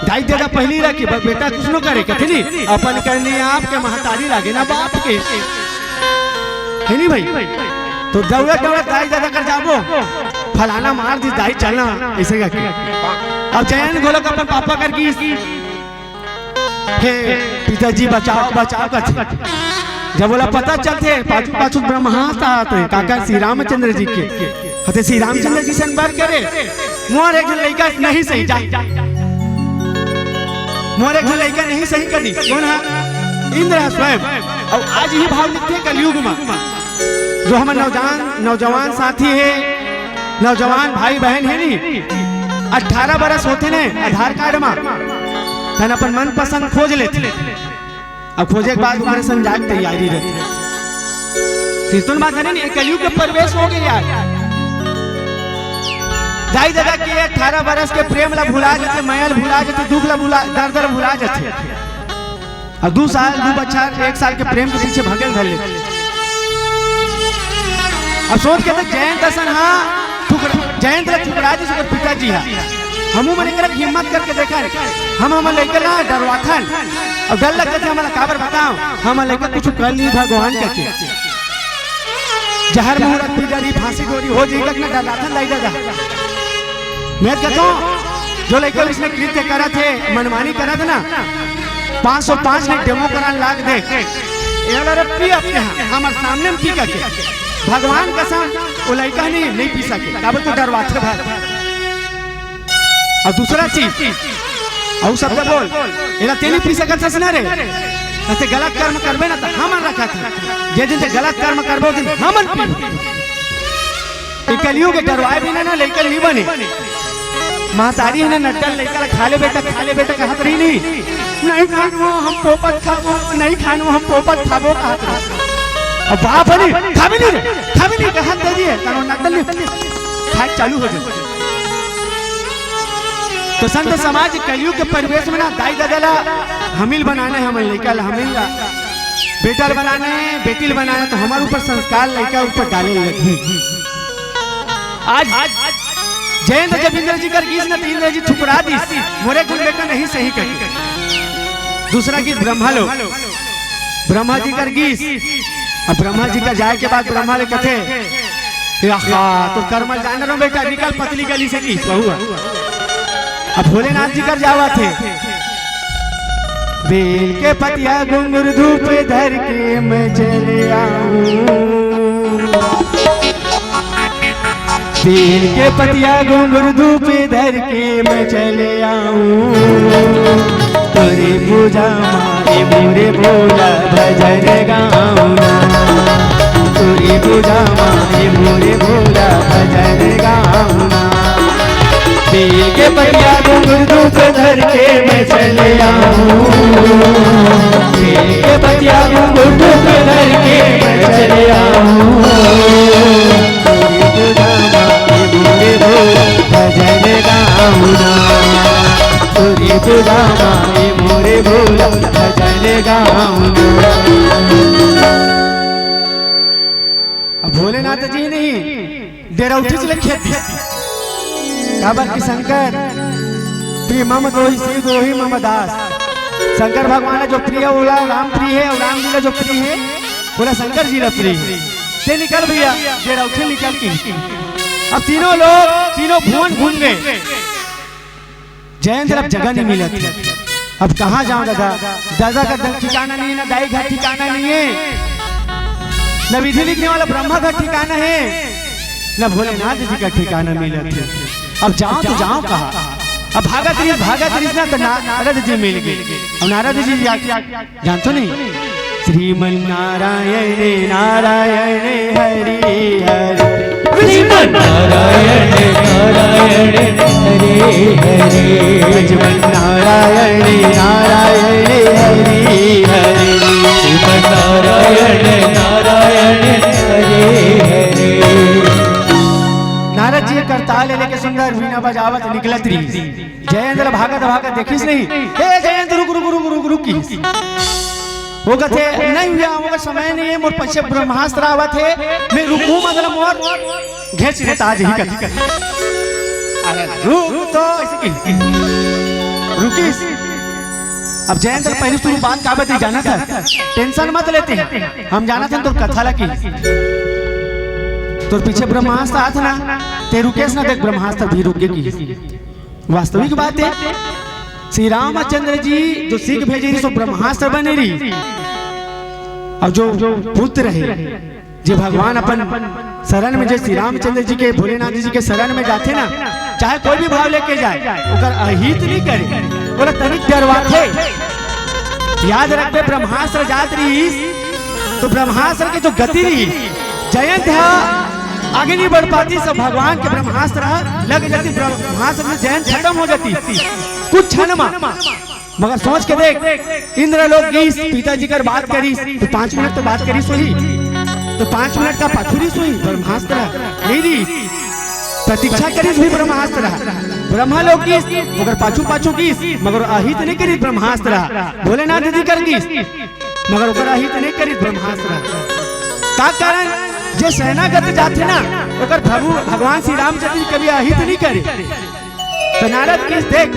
दाई ददा पहली रखी, ब-, बेटा कुछ नो करे, कथे नहीं, अपन करनी आपके महतारी लागे ना बाप के। है नहीं भाई? तो दौड़त दौड़त दाई ददा कर जाबो, फलाना मार दी दाई, चलना, ऐसे करके। अब जयंत घोलक अपन पापा कर गिस, हे पिताजी बचाओ, बचाओ कथे। जब बोला पता चलते, पाछू पाछू ब्रह्मास्त्र आते, काका श्री रामचंद्र जी के, कथे श्री रामचंद्र जी से बर करे, मोर एक लइका नहीं सही जा, मोर एक लइका नहीं सही कदी। कौन है? इंद्र है स्वयं। और आज ही भाव लिखते कलयुग में, जो हमर नौजवान, नौजवान साथी है, नौजवान भाई बहन है नी, अठारह बरस होते ने आधार कार्ड मा, तहन अपन मनपसंद खोज लेथे। अब खोजे के बाद ओकरे संग जाए के तैयारी रहथे। सिरतोन बात है नी, कलयुग के प्रवेश हो गए यार। दाई ददा के अठारह बरस के प्रेम ला भुला जाथे, मया ला भुला जाथे, दुख ला भुला, दर्द ला भुला जाथे। अब दू साल, दू बछर, एक साल के प्रेम के पीछे भगेल धर लेथे। अब सोच के देख, जयंत असन हा ठुकरा, जयंत ला ठुकरा दिस ओकर पिताजी हा। हमू मन एकरा हिम्मत करके देखा रे, हम हमर लइका ला डरवाथन। अब डर लगथे हमन ला, काबर बताओ, हमर लइका कुछ कर ली भगवान करके। जहर मुहूर्त पी डरी, फांसी डोरी हो जाई, कतना डर लागथे, लइका जा। मैं कहता हूँ, जो लइका इसने कृत्य करत हे, मनमानी करत हे ना, पाँच सौ पाँच ने डेमो करान लाग दे। एला रे पी अपने हाँ, हमर सामने में पी करके। भगवान कसम, वो लइका नहीं, नहीं पी सके। काबर तो डरवाथे भाई। और दूसरा चीज, अउ शब्द बोल, एला तें नइ पी सकत हस ना रे, त तें गलत कर्म करबे ना त हमन रखत हन, जे दिन तें गलत कर्म करबे ओ दिन हमन पीबो। ए कलयुग के डरवाए बिना ना लइका नइ बने। महतारी हे ना नड्डा लइका ला खा ले बेटा, खा ले बेटा कहत रही नहीं, नहीं खानू हम पोपट खाबो, नहीं खानू हम पोपट खाबो कहत रही। अब बाप हे नहीं, खाबे नहीं रे, खाबे नहीं कहत दे दिए, तनो नड्डा ले खाए चालू हो जाए। तो संत समाज कलयुग के परिवेश में ना दाई ददा ला हमिल बनाना हे, हमन लइका ला हमिल ला, बेटा ला बनाना हे, बेटी ला बनाना हे, तो हमर ऊपर संस्कार लइका ऊपर डाले लगही। आज जयंत जब इंद्र जी कर गीस ना तो इंद्र जी ठुकरा दीस, मोरे गुण बेटा नहीं सही कही। दूसरा गीस ब्रह्मा लोग, ब्रह्मा जी कर गीस। अब ब्रह्मा जी कर जाए के बाद ब्रह्मा ले कथे, "आहा, तो कर्मल जान रहो बेटा, निकल पतली गली से," की बहू। अब भोलेनाथ जी कर जावत हे, "बेल के पतिया घुंघरू धूप धर के मैं चले आऊं।" बेल के पतिया घुंघरू धूप धर के मैं चले आऊं। तोरे पूजा मारे मोरे भोला भजन गाऊं ना। तोरे पूजा मारे मोरे भोला भजन गाऊं ना। बेल के पतिया घुंघरू धूप धर के चले आऊं, बेल के पतिया घुंघरू पे धर के मैं चले आऊं। भजन गाऊं ना, तोरे बुलावा ए मोरे भोला, भजन गाऊं ना। अब भोलेनाथ जी नहीं, डेरौठिच ले खेद दिस। काबर कि शंकर, प्रिय मम दोही, शिव दोही मम दास। शंकर भगवान ला जो प्रिय हे, ओला राम प्रिय हे, अउ राम जी ला जो प्रिय हे, ओला शंकर जी ला प्रिय हे। ते निकल भैया, डेरौठिच निकल के। अब तीनों लोग, तीनों भुवन घूम गए। जयंत ला अब जगह नहीं मिलत हे। अब कहाँ जाऊं दादा? दादा का घर ठिकाना नहीं हे, ना दाई घर ठिकाना नहीं हे, ना विधि लिखने वाला ब्रह्मा घर ठिकाना हे, ना भोलेनाथ जी का ठिकाना मिलत हे। अब जाऊं तो जाऊं कहाँ? अब भागत रहिस, भागत रहिस ना, तो नारद जी मिल गए। अब नारद जी जा-, जानथो नहीं? श्रीमन नारायण नारायण हरि हरि। श्रीमन नारायण नारायण हरि हरि। श्रीमन नारायण नारायण हरि हरि। श्रीमन नारायण नारायण हरि हरि। नारद जी करताल लेके सुंदर वीणा बजावत निकलत रहिस। जयंत ला भागत भागत देखिस नहीं, "हे जयंत, रुक, रुक, रुक, रुक, रुक," किहिस। वो कथे, "नहीं भैया, मोर समय नहीं हे, मोर पीछे ब्रह्मास्त्र आवत हे, मैं रुकहूं, मतलब मोर घेंच लेता आज ही," कथे। "अरे रुक तो," अइसे किहिस। रुकिस। अब जयंत ला पहली शुरू बात का बताइस जानथस? "Tension मत लेते हैं, हम जानत हन तोर कथा ला," किहिस। "तोर पीछे ब्रह्मास्त्र आत ना, ते रुकेस ना, देख ब्रह्मास्त्र भी रुक गे," किहिस। वास्तविक बात हे, श्री रामचंद्र जी जो सीख भेजे रहिस, सो ब्रह्मास्त्र बने रहिस। अउ जो पुत्र हे, जे भगवान अपन शरण में, जे श्री रामचंद्र जी के, भोलेनाथ जी के शरण में जाथे ना, चाहे कोई भी भाव लेके जाए, ओकर अहित नहीं करे, ओला तनिक डरवाथे। याद रखबे, ब्रह्मास्त्र जात रहिस, तो ब्रह्मास्त्र के जो गति रहिस, जयंत ह आगे नहीं बढ़ पातिस, सब भगवान के ब्रह्मास्त्र लग जातिस, ब्रह्मास्त्र में जयंत खत्म हो जातिस कुछ क्षण मा। मगर सोच के देख, इंद्र लोक गिस, पिताजी कर बात करिस, तो पांच मिनट तो बात करिस होही, तो पांच मिनट का पाछू रिहिस होही, ब्रह्मास्त्र नहीं रिहिस, प्रतीक्षा करिस भी ब्रह्मास्त्र। ब्रह्मा लोक गिस, मगर पाछू पाछू गिस, मगर अहित नहीं करिस ब्रह्मास्त्र। भोलेनाथ जी कर गिस, मगर ओकर अहित नहीं करिस ब्रह्मास्त्र। का कारण? जे शरणागत जाथे ना, ओकर प्रभु भगवान श्री रामचंद्र जी कभी अहित नहीं करे। तो नारद गिस, देख,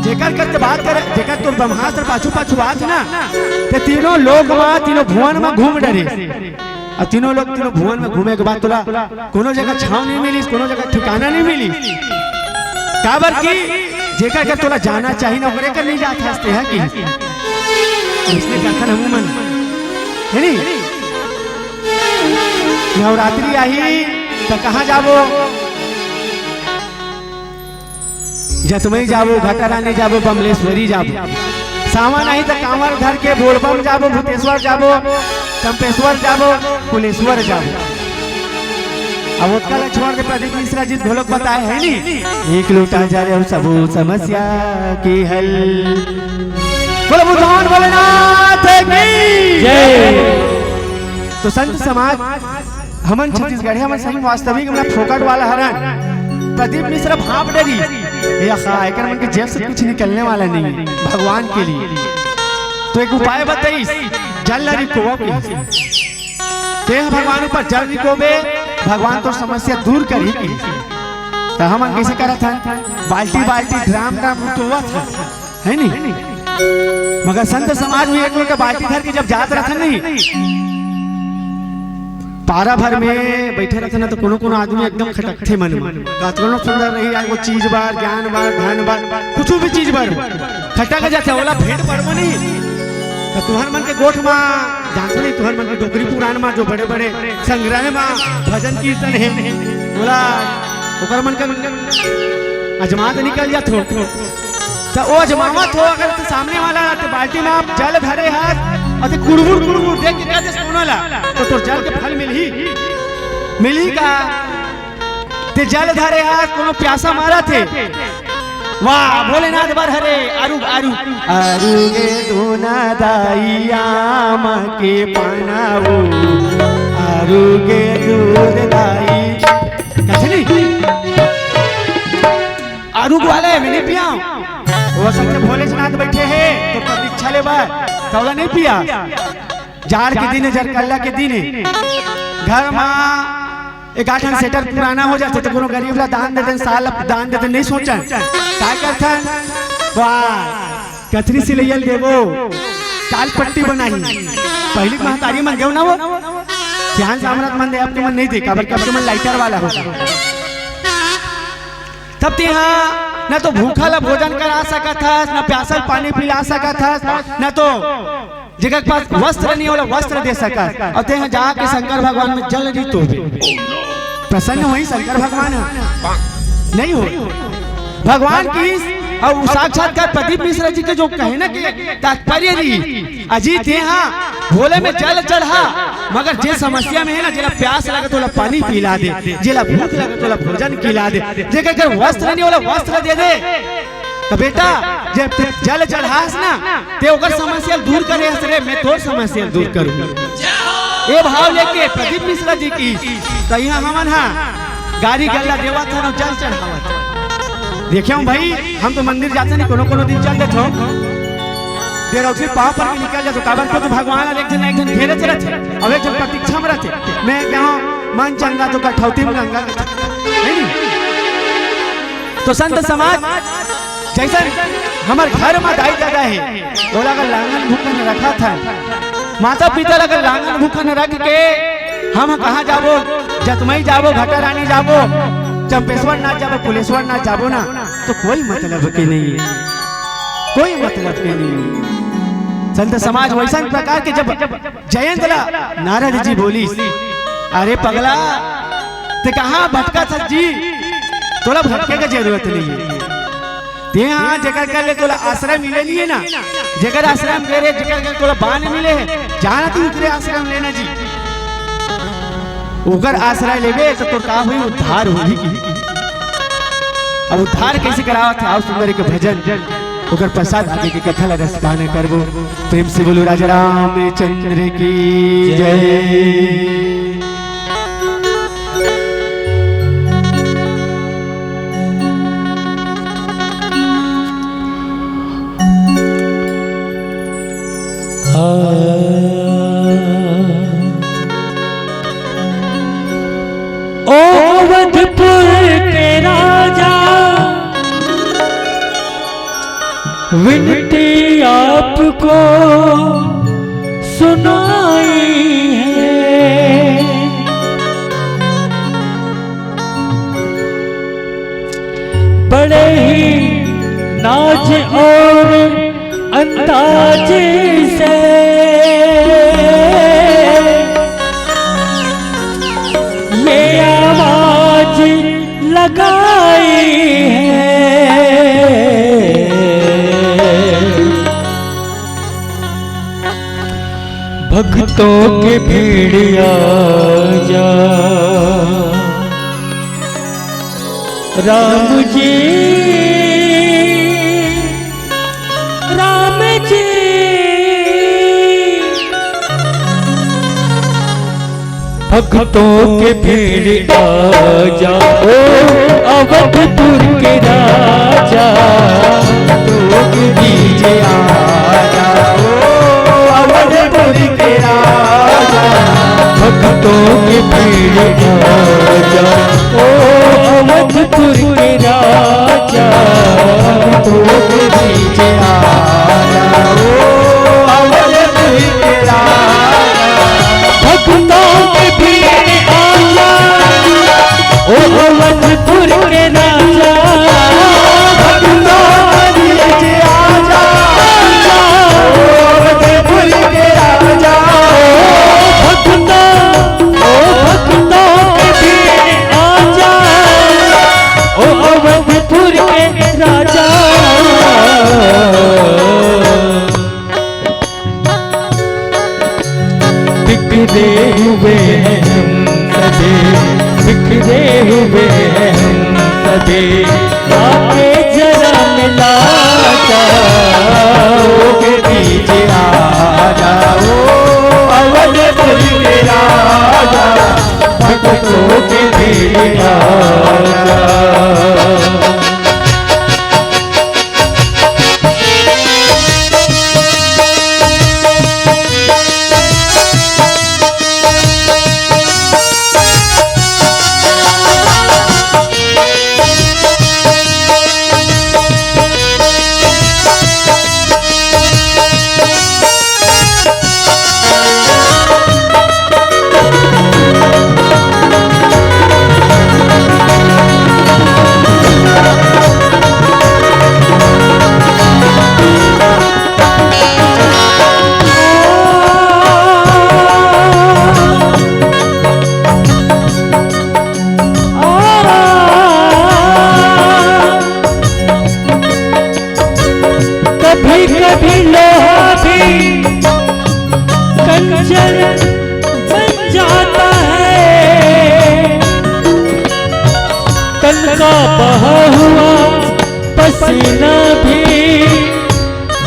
जेकर करते बात करे, जेकर तोर ब्रह्मास्त्र पाछू पाछू आत ना, ते तीनों लोक मा, तीनों भुवन मा घूम डरे। अउ तीनों लोक, तीनों भुवन में घूमे के बाद तोला कोनो जगह छांव नहीं मिलिस, कोनो जगह ठिकाना नहीं मिलिस। काबर कि जेकर कर तोला जाना चाहिए ना, ओकरे कर नहीं जात हस ते, हे कि? इसने कथन हमू मन, हे नी? नवरात्रि आही, त कहाँ जाबो? जतमई जाबो, घटारानी जाबो, बमलेश्वरी जाबो। सावन आही त कांवर धर के बोलबम जाबो, भूतेश्वर जाबो, चंपेश्वर जाबो, कुलेश्वर जाबो। अब ओतका ला छोड़ दे, प्रदीप मिश्रा जी घलोक बताए हे नी, एक लोटा जल अउ सबो समस्या के हल। बोलो बुधवान भोलेनाथ की जय। तो संत समाज, हमन छत्तीसगढ़िया मन सही वास्तविक में फोकट वाला हरन। प्रदीप मिश्रा भांप डरिस, ए अखा, एकर मन के जेब से कुछ निकलने वाला नहीं है भगवान के लिए। तो एक उपाय बताइस, जल ला रिकोवा के। तें भगवान ऊपर जल रिकोबे, भगवान तोर समस्या दूर करही। त हमन कइसे करत हन? बाल्टी बाल्टी, ड्राम ड्राम रिकोवत हन। हे नी? मगर संत समाज में एक लोग के बाल्टी धर के जब जात रहिथे नी, पारा भर में बइठे रहिथे ना, त कोनो कोनो आदमी एकदम खटकथे मन में। कतनो सुंदर रही, आज वो चीज बर, ज्ञान बर, धन बर, कुछु भी चीज बर, खटक जाथे, ओला भेंट पड़बो नहीं। त तुहर मन के गोठ मा, जानथो नहीं, तुहर मन के डोकरी पुराण मा जो बड़े बड़े संग्रह मा भजन कीर्तन हे, ओला, ओकर मन के अजमात निकल जाथो। त ओ अजमावत हो, अगर त सामने वाला त बाल्टी में आप जल धरे हस अउ ते कुड़बुड़ कुड़बुड़ देख के कह देस कोनो ला, त तोर जल के फल मिलही? मिलही का? ते जल धरे हस, कोनो प्यासा मरत हे, वाह, भोलेनाथ बर हरे। आरू, आरू। आरू गे दूना दाई आम के पाना वो, आरू गे दूध दाई। कथनी? आरू वाले में नहीं पिया। वो सबके भोलेनाथ बैठे हैं, तो प्रतीक्षा ले बर, तौला नहीं पिया। जाड़ के दिन है, जरकल्ला के दिन है। घर मा एक आठ ठन सेटर पुराना हो जाथे, तो कोनो गरीब ला दान दे देन, साल ला दान दे देन, नहीं सोचन। का करथन? वाह, कथरी सिलैया ल देबो, काल पट्टी बनाही। पहिली के महतारी मन देव ना वो, सियान सामरथ मन दे, अब के मन नहीं दे, काबर के अब के मन लाइटर वाला हो। तब तेहा न तो भूखा ला भोजन करा सकत हस, न प्यासा ल पानी पिला सकत हस, न तो जेकर पास वस्त्र नहीं, ओला वस्त्र दे सकत। अउ तेहा जाके शंकर भगवान में जल नहीं तोहबे, प्रसन्न होही शंकर भगवान ह? नहीं हो। भगवान की अउ साक्षात्कार प्रदीप मिश्रा जी के जो कहना के तात्पर्य रही, अजी तेहा भोले में जल चढ़ा, मगर जे समस्या में है ना, जेला प्यास लगे त ओला पानी पिला दे, जेला भूख लगे त ओला भोजन खिला दे, जेकर घर वस्त्र नहीं, ओला वस्त्र दे दे। त बेटा, जब ते जल चढ़ास ना, ते ओकर समस्या दूर करे हस रे, मैं तोर समस्या दूर करूँ। ए भाव लेके प्रदीप मिश्रा जी की, त इहाँ हमन हा गारी गल्ला देवत हन अउ जल चढ़ावत हन। देखे हूँ भाई, हम तो मंदिर जाते नहीं, कोनो कोनो दिन चल देथो, डेरौठी पाँव पर भी निकल जाथो, काबर को तो भगवान एक झन एक झन घेरे रथे, अउ एक झन प्रतीक्षा में रथे। मैं कहूँ मन चंगा तो कठौती में गंगा, नहीं? तो संत समाज, जैसन हमर घर म दाई ददा हे, ओला अगर लांगन भूखन रखत हन, माता पिता ला अगर लांगन भूखन रख के हम कहाँ जाबो, जतमई जाबो, घटारानी जाबो, चंपेश्वर नाथ जाबो, कुलेश्वर नाथ जाबो ना, तो कोई मतलब के नहीं है, कोई मतलब के नहीं है। संत समाज वैसन प्रकार के जब जयंत ला नारद जी बोलिस, "अरे पगला, ते कहाँ भटकत हस जी? तोला भटके के जरूरत नहीं है। ते हाँ, जेकर कर ले तोला आश्रय मिले नहीं है ना, जेकर आश्रय में गे रहे, जेकर कर तोला बान मिले है, जाना तू उतरे आश्रय में लेना जी। ओकर आश्रय लेबे तो तोर का होई, उद्धार होई।" अब उद्धार कैसे करावत है? आओ सुंदर एक भजन, ओकर प्रसाद आगे के कथा ला रसपान करबो। प्रेम से बोलो राजा रामचंद्र की जय। ओ अवधपुर के राजा, विनती आपको सुनाई है। बड़े ही नाज और अंदाज से ये आवाज लगाई है। भक्तों की भीड़ आ जा, राम जी, राम जी। भक्तों के भीड़ आ जा, ओ अवधपुर के राजा। भक्तों के बीच आ जा, ओ अवधपुर के राजा। भक्तों के भीड़ आ जा, ओ अवधपुर के राजा। भक्तों के बीच आ जा, ओ अवधपुर के राजा। भक्तों के भीड़ आ जा, ओ अवधपुर के राजा। भक्तों के बीच आ जा, ओ अवधपुर के राजा। भक्तों, ओ भक्तों कभी कभी लोहा भी कंचन बन जाता है, तन का बहा हुआ पसीना भी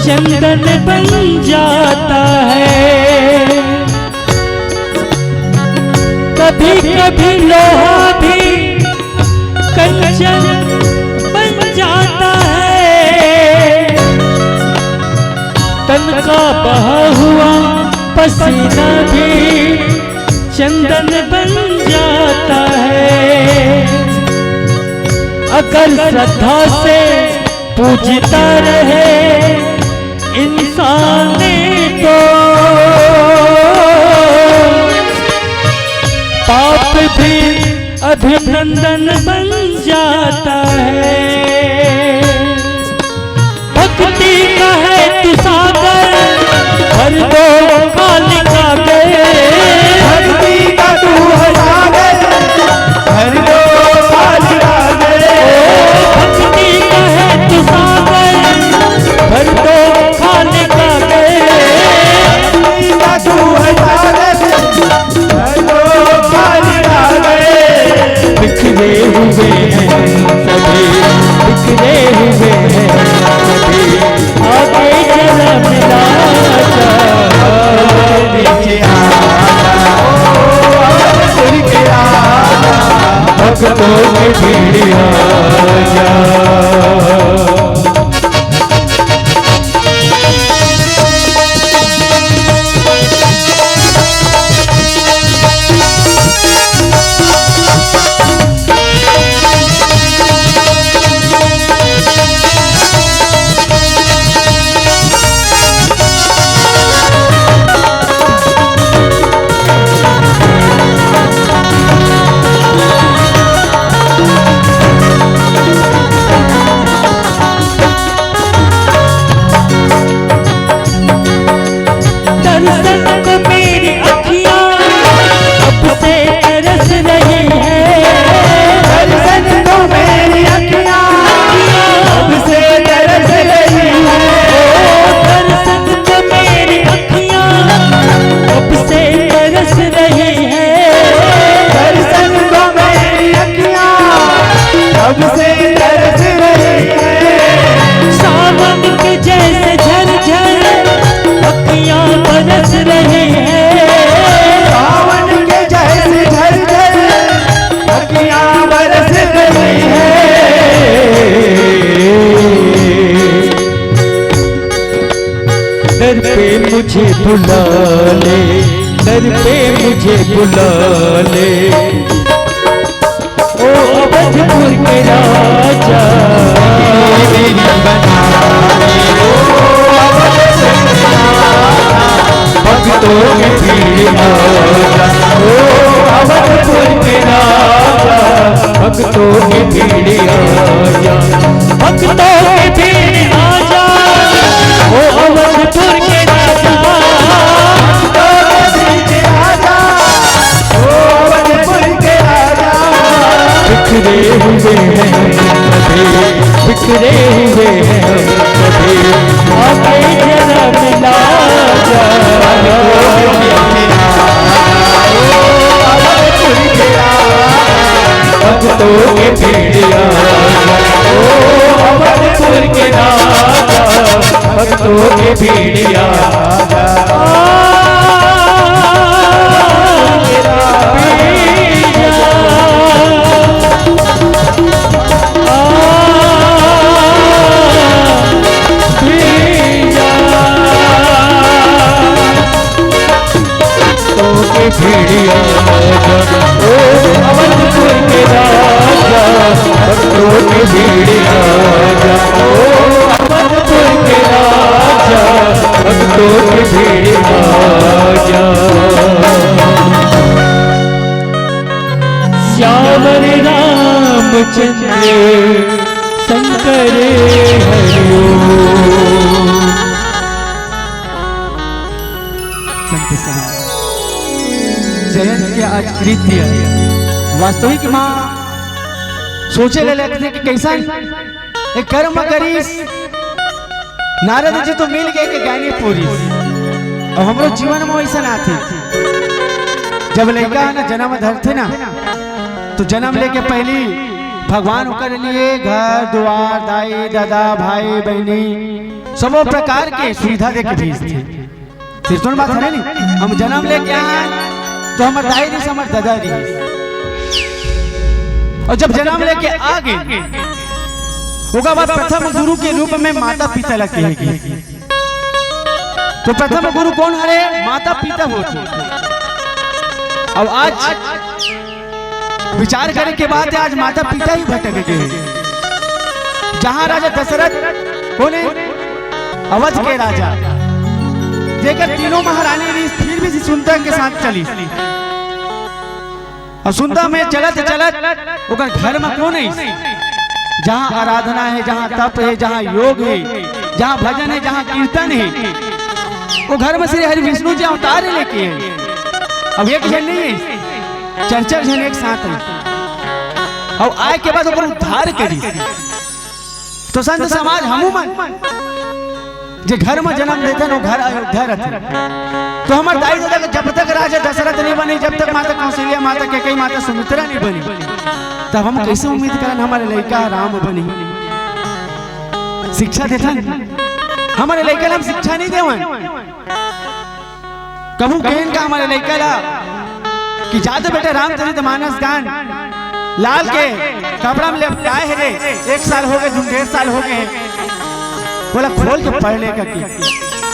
चंदन बन जाता है। कभी कभी लोहा भी कंचन बन जाता है, तन का बहा हुआ पसीना भी चंदन बन जाता है। अगर श्रद्धा से पूजता रहे इंसान तो पाप भी अभिनंदन बन जाता है। भक्ति का है तू सागर, भर दो खाली कागज। भक्ति का तू है सागर, भर दो खाली कागज। भक्ति का है तू सागर, भर दो खाली कागज। भक्ति का तू है सागर, बिखरे हुए हैं हम सभी, बिखरे हुए हैं हम सभी। आके जरा मिला जा, नीचे आ जा, ओ, आ जा, भक्तों की भीड़ आ जा। दर्शन को मेरी अखियाँ अब से तरस रही है। दर्शन को मेरी अखियाँ अब से तरस रही है। ओ, दर्शन को मेरी अखियाँ अब से तरस रही है। दर्शन को मेरी अखियाँ अब से तरस रही है। सावन के जैसे झरझर पत्तियां बरस रही है। सावन के जैसे झरझर पत्तियां बरस रही है। दर पे मुझे बुला ले, दर पे मुझे बुला ले। ओ अवधपुर के राजा, भक्तों की भीड़ आजा। ओ अवधपुर के राजा, भक्तों की भीड़ आजा। भक्तों की भीड़ आजा, ओ अवधपुर के राजा। भक्तों की भीड़ आजा, ओ अवधपुर के राजा। बिखरे हुए हैं हम सभी, बिखरे हुए हैं हम सभी। आके जरा मिला जा। भक्तों के भीड़ आजा, ओ अवधपुर के राजा, भक्तों के भीड़ आजा। ओ मेरा भीड़ आजा। सियावर रामचंद्र शंकर हरि ओम। संत समाज, जयंत के आज कृत्य वास्तविक माँ सोचे ले लगथे कि कैसन एक कर्म करिस, नारद जी तो मिल गए के ज्ञानी पुरुष। और हमरो जीवन में वैसन आथे, जब लइका है ना जन्म धरथे ना, तो जन्म लेके पहली भगवान ओकर लिए घर दुआर, दाई ददा, भाई बहनी, सबो प्रकार के सुविधा देके भेजथे। सिरतोन बात हरे नी, हम जन्म लेके आए तो हमर दाई रहिस, हमर ददा रहिस। और जब जन्म लेके आ गए, ओकर बाद प्रथम गुरु के रूप में माता पिता ला कहे गए। तो प्रथम गुरु कौन हरे? माता पिता होथे। अब आज विचार करे के बात है, आज माता पिता ही भटक गए। जहां राजा दशरथ कौन है? अवध के राजा, जेकर तीनों महारानी रहिस, फिर भी सुनता के साथ चली। और सुनता में चलत चलत ओकर घर में कौन है? जहाँ आराधना है, जहाँ तप है, जहाँ योग है, जहाँ भजन है, जहाँ कीर्तन है, वो घर में श्री हरि विष्णु जी अवतार लेके है। अब एक जन नहीं है, चार चार जन एक साथ है। और आए के बाद ओकर उद्धार करी। तो संत समाज, हमू मन जे घर में जन्म लेथन, वो घर अयोध्या रहथे। तो हमर दाई ददा के जब तक राजा दशरथ नहीं बने, जब तक माता कौशल्या, माता कैकेयी, माता सुमित्रा नहीं बनी, तब हम कैसे उम्मीद करन हमारे लइका राम बनी? शिक्षा देथन, हमारे लइका ला हम शिक्षा नहीं देवन। कभू कहेन का हमारे लइका ला कि जा तो बेटा रामचरित मानस गान, लाल के कपड़ा में लेपटाए हे रे, एक साल हो गए, तुम डेढ़ साल हो गए, बोला खोल के पढ़ ले कहिके।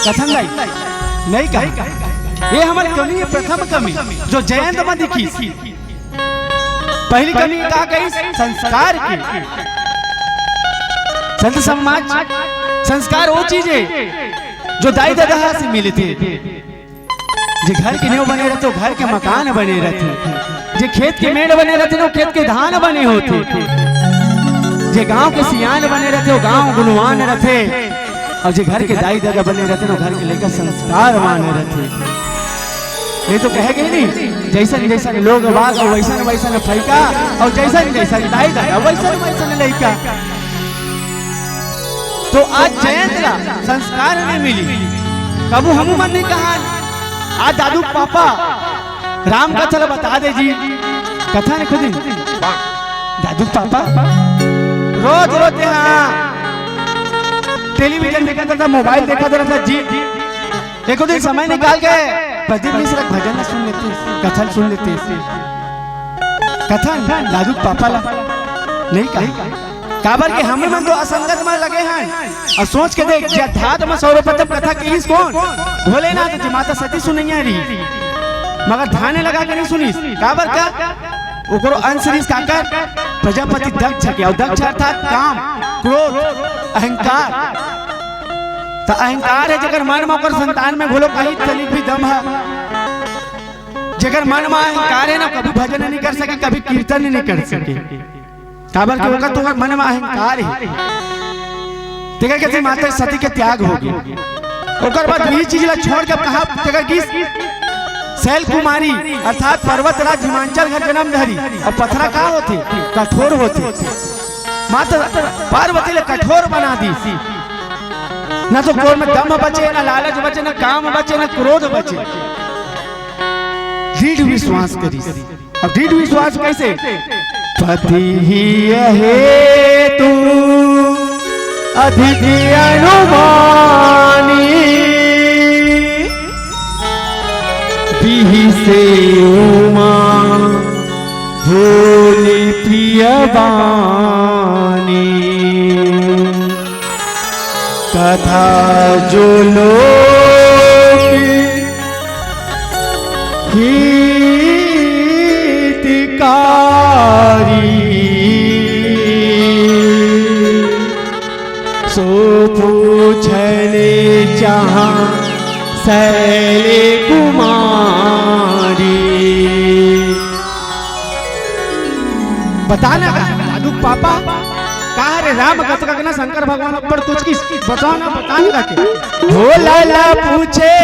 कथन दाई, नहीं कहा। ये हमार कमी है, प्रथम कमी, जो जयंत में दिखिस। पहली कमी का कही? संस्कार की। संत समाज, संस्कार वो चीज है जो दाई ददा से मिलथे। जे घर के नेव बने रहथे, वो घर के मकान बने रहथे। जे खेत के मेड़ बने रहथे, वो खेत के धान बने होथे। जे गांव के सियान बने रहथे, वो गांव गुणवान रहथे। और जे घर के दाई ददा बने रहथे, वो घर के लइका संस्कारवान रहथे। नहीं तो कहे गए नहीं, जैसन जैसन लोग बाग, और वैसन वैसन फैका, और जैसन जैसन दाई ददा, वैसन वैसन लइका। तो आज जयंत ला संस्कार नहीं मिली। कभू हमू मन नहीं कहा, आज दादू पापा राम कथा ला बता दे जी। कथा नहीं खुद ही। दादू पापा रोज रोते हाँ, टेलीविजन देखा था, मोबाइल देखा था जी। एको दिन समय निकाल के प्रदीप मिश्रा के भजन ला सुन लेते, कथा ला सुन लेते। कथा दादू पापा ला नहीं कहा। काबर के हमन मन तो असंगत में लगे हैं। और सोच के देख, जे अध्यात्म सर्वप्रथम कथा कहिस कौन? भोलेनाथ जी। माता सती सुनइया रही, मगर ध्यान लगा के नहीं सुनिस। काबर का? ओकरो अंश रहिस काकर? प्रजापति दक्ष के। और दक्ष अर्थात काम, क्रोध, अहंकार। तो अहंकार है जेकर मन में, ओकर संतान में घलो कहीं तनिक भी दम है। जेकर मन में अहंकार है ना, कभी भजन नहीं कर सके, कभी कीर्तन नहीं कर सके। काबर के ओकर तो मन में अहंकार है। तेकर कहते माता सती के त्याग हो गया। ओकर बाद वही चीज ला छोड़ के कहा तेकर गिस शैल कुमारी अर्थात पर्वत राज हिमांचल घर जन्म धरी। और पथरा का होथे? कठोर होथे। माता पार्वती ले कठोर बना दी। ना तो कोर में दम बचे, ना लालच बचे, ना काम बचे, ना क्रोध बचे। दृढ़ विश्वास करी। अब दृढ़ विश्वास कैसे? पति ही हेतु अधिक अनुमानी, बिहसे उमा भोली प्रिय बानी। कथा जो लोक हितकारी, सो पूछने जहाँ शैल कुमारी। बता ना का, दादू पापा, का रे राम कथा का ना शंकर भगवान ऊपर तुझकी बता ना, बता ना का के। भोला ला पूछे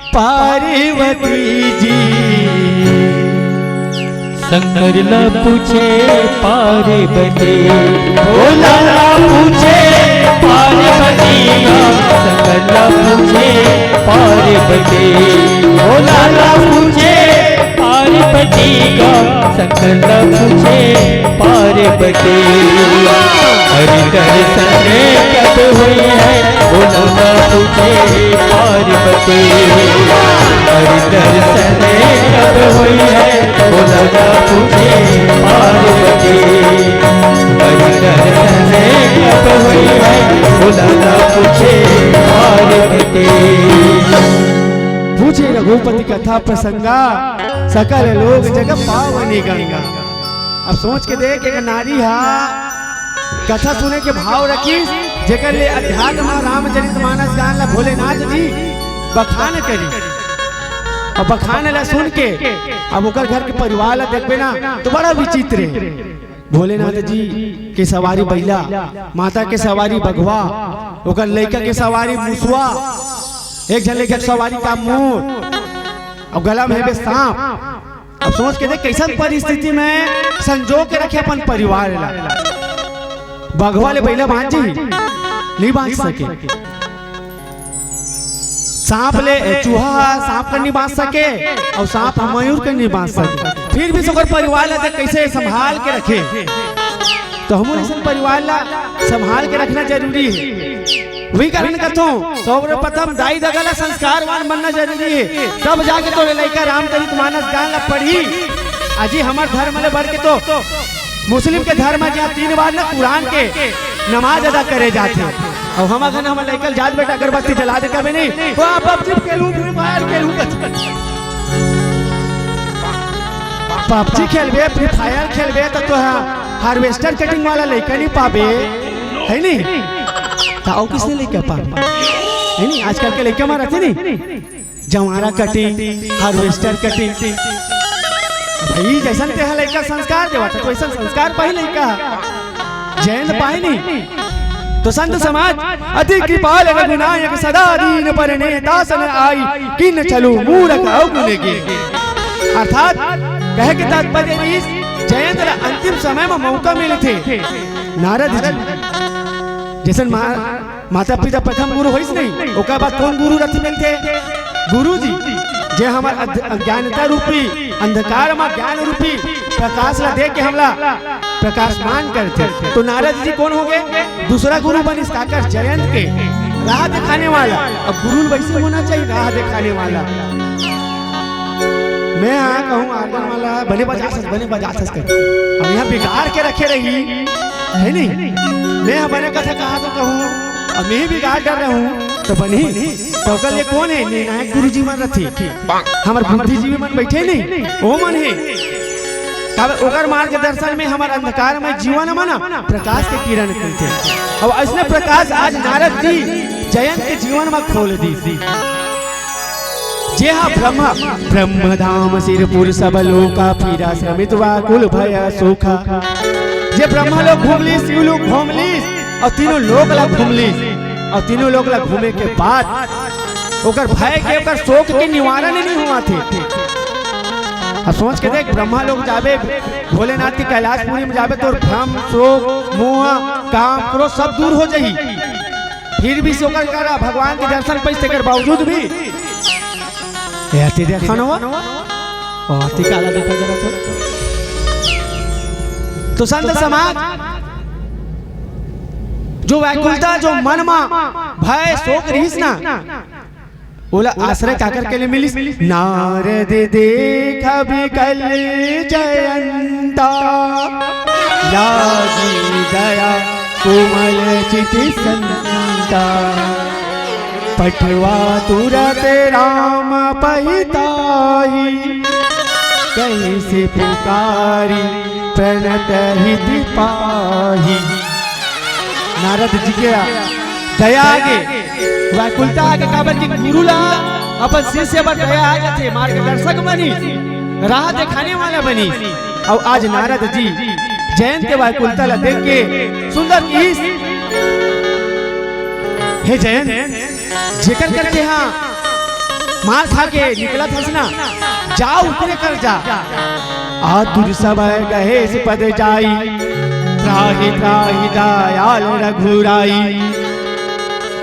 पार्वती जी। शंकर ला पूछे पार्वती, भोला ला पूछे पार्वती गा। शंकर ला पूछे पार्वती, भोला ला पूछे पार्वती गा। शंकर ला पूछे पार्वती, हरि दर्शन कब होई है, भोला ला पूछे पार्वती। हरि दर्शन कब होई है, भोला ला पूछे पार्वती। हरि दर्शन कब होई है, भोला ला पूछे पार्वती। पूछे रघुपति कथा प्रसंगा, सकल लोक जग पावनी गंगा। अब सोच के देख, एक नारी हा कथा सुने के भाव रखिस, जेकर ले अध्यात्म रामचरित मानस गान ला भोलेनाथ जी बखान करिस। अब बखान ला सुन के अब ओकर घर के परिवार ला देखबे ना, तो बड़ा विचित्र हे। भोलेनाथ जी के सवारी बइला, माता के सवारी बघवा, ओकर लइका के सवारी मुसवा, एक झन लइका के सवारी का मोर, अउ गला में हेबे सांप। अब सोच के देख, कइसन परिस्थिति में संजो के रखे अपन परिवार ला। बघवा ले बइला बांच जाही, नइ बांच सके। सांप ले चूहा ह सांप कर नइ बांच सके, अउ सांप ह मयूर कर नइ बांच सके। फिर भी ओकर परिवार ला देख कइसे संभाल के रखे। तो हमू अइसन परिवार ला संभाल के रखना जरूरी हे। वही कारण कथों, सर्वप्रथम दाई ददा ला संस्कारवान बनना जरूरी हे, तब जाके तोरे लइका रामचरित मानस गान ला पढ़ही। अजी हमर धर्म ले बढ़ के तो मुस्लिम के धर्म हे, जहाँ तीन बार ना कुरान के नमाज अदा करे जाथे। अउ हमर घर हमर लइका ल जात बेटा अगरबत्ती जला दे कबे नहीं, वो आप पबजी खेलू, फ्री फायर खेलू, पबजी खेलबे, फ्री फायर खेलबे, त तो हार्वेस्टर कटिंग वाला लइका नहीं पाबे, हे नहीं? त अउ कइसने लइका पाबे, हे नहीं? आजकल के लइका मारत हे नहीं, जवारा कटिंग, हार्वेस्टर कटिंग। भाई, जइसन तेहा लइका संस्कार देवत हे, तो वइसन संस्कार पाही लइका, जयंत पाही नहीं। तो संत समाज, अति कृपाल रघुनायक, सदा दीन पर ने दासन आई, किन चलू मूरख अवगुण के। अर्थात कहे के तात्पर्य इस, जयंत ला अंतिम समय में मौका मिलथे। नारद जी जइसन मा-, माता पिता प्रथम गुरु होइस नहीं, ओकर बाद कौन गुरु रथ मिलथे? गुरु जी, जे हमर अध-, अज्ञानता रूपी अंधकार में ज्ञान रूपी प्रकाश ला दे के हमला प्रकाशमान करथे। तो नारद जी कौन हो गए? दूसरा गुरु बनिस काकर? जयंत के, राह दिखाने वाला। अब गुरु वइसे होना चाहिए, राह दिखाने वाला। मैं हाँ कहूँ आर्गन वाला बने बजाथस, बने बजाथस कर। अब यहाँ बिगाड़ के रखे रही, हे नहीं? मैं हाँ बने कथा कहा तो कहूँ, अब मैं ही बिगाड़ डर रहूँ, तो बनी। तो ओकर लिए कौन हे? निर्णायक गुरु जी मन रथे। हमर बुद्धिजीवी मन बइठे नहीं, ओ मन हे। तब ओकर मार्गदर्शन में हमर अंधकार में जीवन में ना प्रकाश के किरण खिलथे। अब अइसने प्रकाश आज नारद जी जयंत के जीवन में खोल दिस। जे हा ब्रह्म, ब्रह्म धाम सिरपुर सब लोका, फिरा श्रमित वा कुल भय सोखा। जे ब्रह्मा लोक घूम लिस, शिव लोक घूम लिस, अउ तीनों लोक ला घूम लिस, अउ तीनों लोक ला घूमे के बाद ओकर भय के, ओकर शोक के निवारण नहीं होवत हे। अब सोच के देख, ब्रह्मा लोक जाबे, भोलेनाथ के कैलाशपुरी में जाबे, तोर भ्रम, शोक, मोह, काम, क्रोध सब दूर हो जाही। फिर भी ओकर करा भगवान के दर्शन पाइस, तेकर बावजूद भी ए अति देखा नवा, ओ अति काला देखा जरा तो। तो संत समाज, जो व्याकुलता, जो मन मा भय, शोक रहिस ना, ओला आश्रय काकर के लिए मिलिस? नारद देख बिकल जयंता, लागी दया कोमल चित संता। पठवा तुरत राम पहि ताहि, कहि से पुकारी प्रणत हित पाहि। नारद जी के दया आगे, व्याकुलता आगे, काबर कि गुरु ला अपन शिष्य बर दया आ जाथे, मार्गदर्शक बनिस, राह देखाने वाला बनिस। अउ आज नारद जी जयंत के व्याकुलता ला देख के सुंदर किहिस, हे जयंत, जेकर करके हा मार खा के निकलत हस ना, जा उतरे कर जा। आतुर सब गहेस पद जाई, त्राहि त्राहि दयाल रघुराई।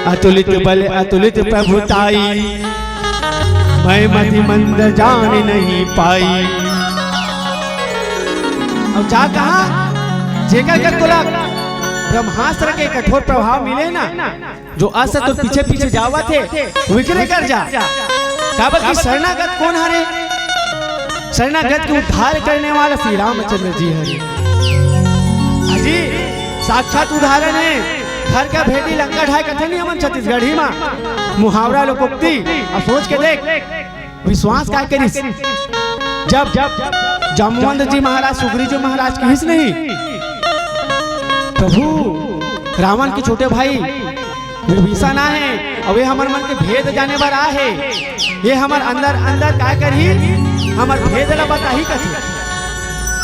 अतुलित बल अतुलित प्रभुताई, मैं मति मंद जान नहीं पाई। अब जा कहा, जेकर कर तोला ब्रह्मास्त्र के कठोर प्रभाव मिले ना, जो असत पीछे पीछे जावत हे, विकरे कर जा। काबर कि शरणागत कोन हरे? शरणागत के उद्धार करने वाला श्री रामचंद्र जी हरे। अजी, साक्षात उदाहरण हे। घर का भेदी लंका ढाय कथे नहीं हमन छत्तीसगढ़ी मा, मुहावरा लोकोक्ति। अब सोच के देख, विश्वास काय करिस? जब, जब जामवंत जी महाराज, सुग्रीव जी महाराज किहिस नहीं, प्रभु, रावण के छोटे भाई विभीषण आहे, अउ ये हमर मन के भेद जाने बर आहे, ये हमर अंदर, अंदर का करही, हमर भेद ला बताही कथे,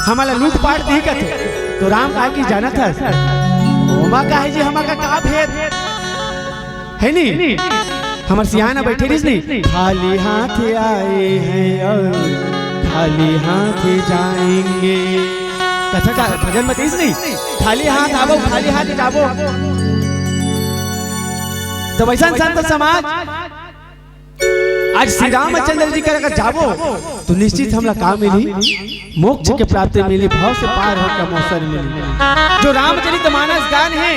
हमला लूट पाट दिही कथे। तो राम कहा कि जानत हस, ओमा काहे जी, हमर का, का भेद हे नी? हमर सियान बैठे रहिस नी, खाली हाथ आए हैं और खाली हाथ जाएंगे। कथा का भजन में कहिस नी, खाली हाथ आवो, खाली हाथ जाबो। तो वैसन संत समाज आज श्री रामचंद्र जी कर अगर जाबो तो निश्चित हमला का मिली? मोक्ष के प्राप्ति मिली, भव से पार होए के अवसर मिली। जो रामचरित मानस गान हे,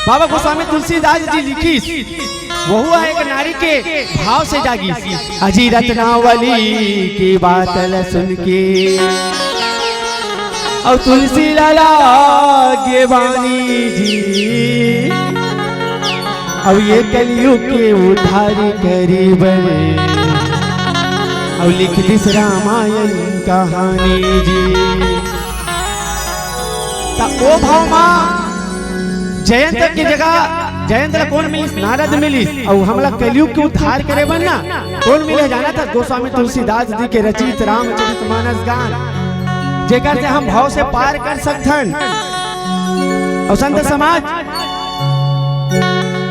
बाबा गोस्वामी तुलसीदास जी लिखिस, वहू ह एक नारी के भाव से जागिस। अजी रत्नावली के बात ल सुन के अउ तुलसी लाला के बानी जी, अउ ये कलयुग के उद्धारी करी बर, अउ लिख दिस रामायण कहानी जी। त ओ भाव मा जयंत के जगह जयंत ला कोन मिलिस? नारद मिलिस। अउ हमला कलयुग के उद्धार करे बर ना कोन मिले जानत हस? गोस्वामी तुलसीदास जी के रचित रामचरित मानस गान, जेकर से हम भाव से पार कर सकथन। अउ संत समाज,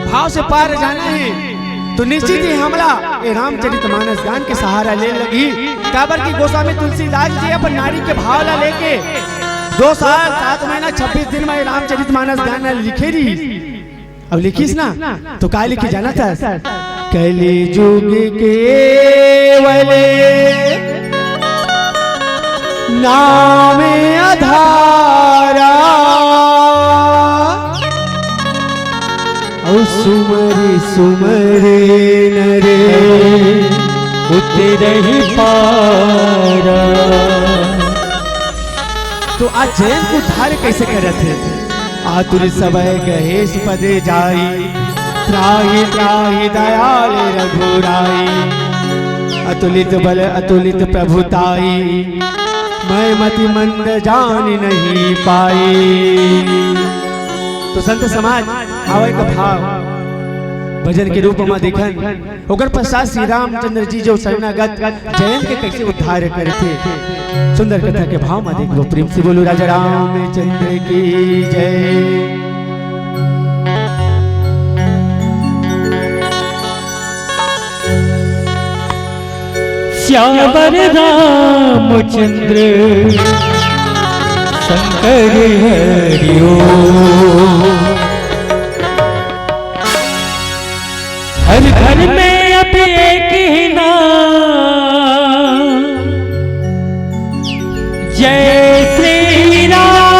भाव से पार जाना हे तो निश्चित ही हमला ये रामचरित मानस गान के सहारा ले लगही। काबर कि गोस्वामी तुलसीदास जी अपन नारी के भाव ला लेके दो साल सात महीना छब्बीस दिन में रामचरित मानस गान ला लिखे रहिस। अब लिखिस ना तो काय लिखिस जानत हस? कलि जुग केवल नाम अधारा, अउ सुमरि सुमरि नर उतरहि पारा। तो आज जयंत उद्धार कैसे करत हे? आतुर सब गहेस पद जाई, त्राहि त्राहि दयाल रघुराई। अतुलित बल अतुलित प्रभुताई, मैं मति मंद जान नहीं पाई। तो संत समाज, आवय का भाव भजन के रूप में देखन। ओकर पश्चात श्री रामचंद्र जी जो शरणागत जयंत के कैसे उद्धार करथे, सुंदर कथा के भाव में देखबो। प्रेम से बोलो राजा रामचंद्र की जय। श्यावर रामचंद्र शंकर हरिओ। हर घर में अब एक ही नाम, जय श्री राम।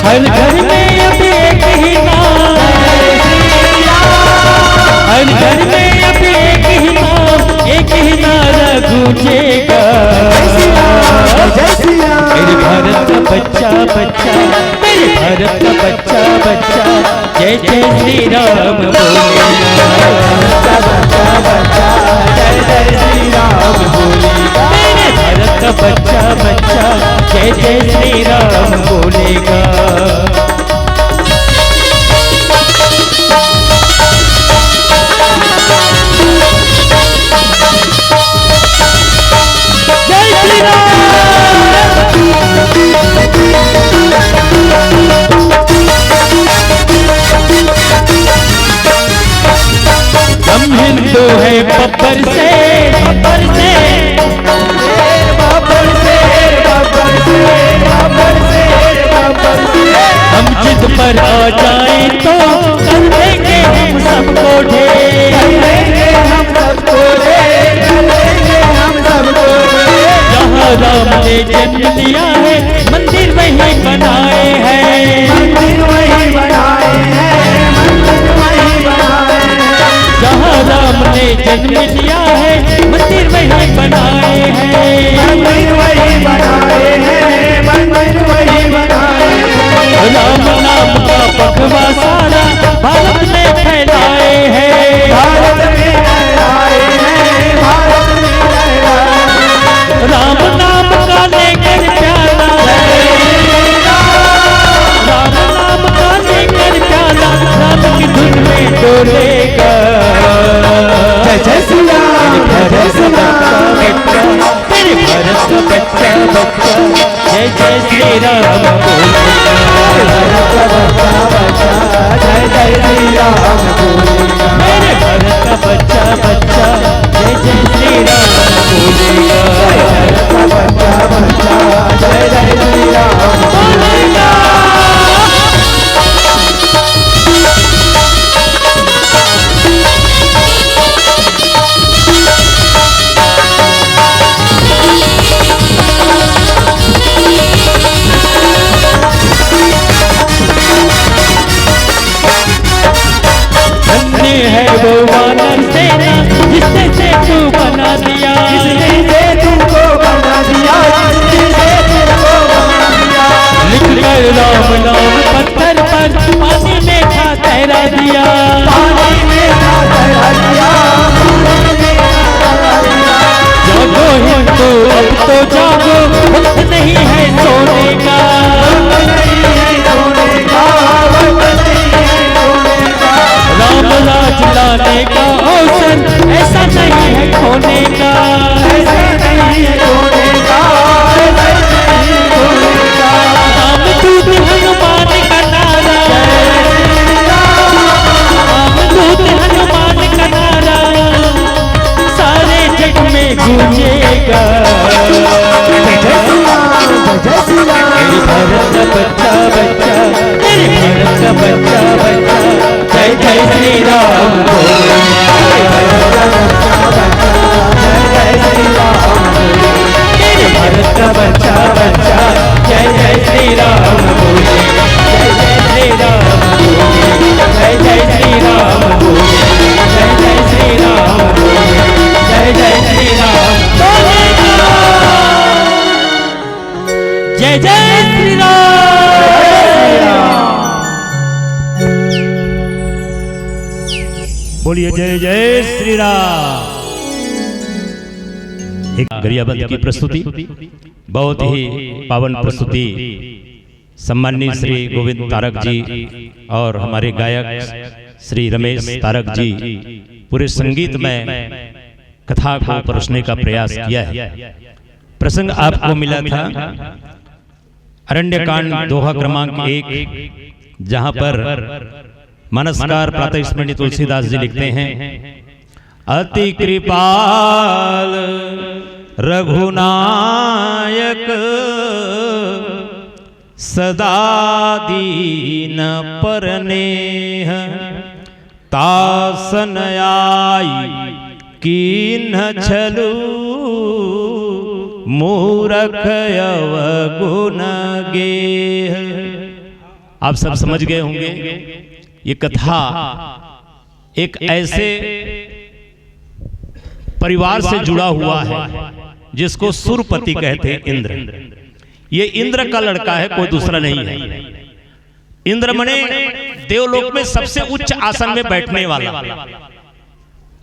हर घर में अब एक ही नाम, हर घर में अब एक ही नाम, एक ही नाम पूजेगा। जय श्री राम, जय श्री राम। मेरे भारत का बच्चा, बच्चा, मेरे भारत का बच्चा, बच्चा, जय जय श्री राम बोलेगा। बच्चा, बच्चा, जय जय श्री राम बोलेगा। मेरे भारत का बच्चा, बच्चा, जय जय श्री राम बोलेगा। जय श्री राम। हम हिंदू हैं बब्बर से, बब्बर से, बब्बर से, बब्बर से, बब्बर से, बब्बर से। हम जिद पर आ जाएं तो कर देंगे हम सबको ढेर। कर देंगे हम सबको ढेर, कर देंगे हम सबको ढेर। जहाँ राम ने जन्म लिया है, मंदिर वहीं बनाए हैं। मंदिर वहीं बनाए हैं, मंदिर वहीं बनाए हैं। जहाँ राम ने जन्म लिया है, मंदिर वहीं बनाए हैं। मंदिर वहीं बनाए हैं, मंदिर वहीं बनाए हैं। राम नाम का भगवा सारा भारत में फैलाए हैं। भारत में फैलाए हैं, भारत में फैलाए हैं। राम नाम का लेकर प्याला, राम नाम का लेकर प्याला, राम की धुन में डोलेगा। जय जय श्री राम, जय जय श्री राम। तेरे भारत का बच्चा, बच्चा, जय जय श्री राम बोल। जय जय श्री राम बोल। मेरे भारत का बच्चा, बच्चा, जय जय श्री राम बोलेगा। जय जय श्री राम बोलेगा। धन्य है वो वानर सेना, जिसने सेतु बना दिया। जिसने सेतु को बना दिया, जिसने सेतु को बना दिया। लिखकर राम नाम पत्थर पर, पानी में था तैरा दिया। पानी में था तैरा दिया, पानी में था तैरा दिया। जागो हिंदू, अब तो जागो, वक्त नहीं है सोने का। वक्त नहीं है सोने का, वक्त नहीं है सोने का। राम राज लाने का अवसर ऐसा नहीं है खोने का। ऐसा नहीं है खोने का, ऐसा नहीं है खोने का। रामदूत हनुमान का नारा, रामदूत हनुमान का नारा, सारे जग में गूंजेगा। जय श्री राम, जय श्री राम। मेरे भारत का बच्चा, बच्चा, मेरे भारत का बच्चा, बच्चा, जय जय श्री राम बोल। जय जय श्री राम बोल। मेरे भारत का बच्चा, बच्चा, जय जय श्री राम बोल। जय जय श्री राम बोल। जय जय श्री राम बोल। जय जय श्री राम बोल। जय जय श्री राम बोल। जय जय श्री राम। बोलिए जय जय श्री राम। एक गरियाबंद की प्रस्तुति, बहुत ही पावन प्रस्तुति। सम्माननीय श्री गोविंद तारक जी और हमारे गायक श्री रमेश तारक जी पूरे संगीतमय कथा को परोसने का प्रयास किया है। प्रसंग आपको मिला था अरण्यकांड दोहा क्रमांक एक, जहां पर मानसकार प्रातः स्मरणीय तुलसीदास जी लिखते हैं, अति कृपाल रघुनायक सदा दीन पर नेह, तासन आई कीन्ह छलु मूरख अवगुण गेह। आप सब समझ गए होंगे, ये कथा एक ऐसे परिवार से जुड़ा हुआ है, जिसको सुरपति कहते हैं, इंद्र। ये इंद्र का लड़का है, कोई दूसरा नहीं है। इंद्र मने देवलोक में सबसे उच्च आसन में बैठने वाला।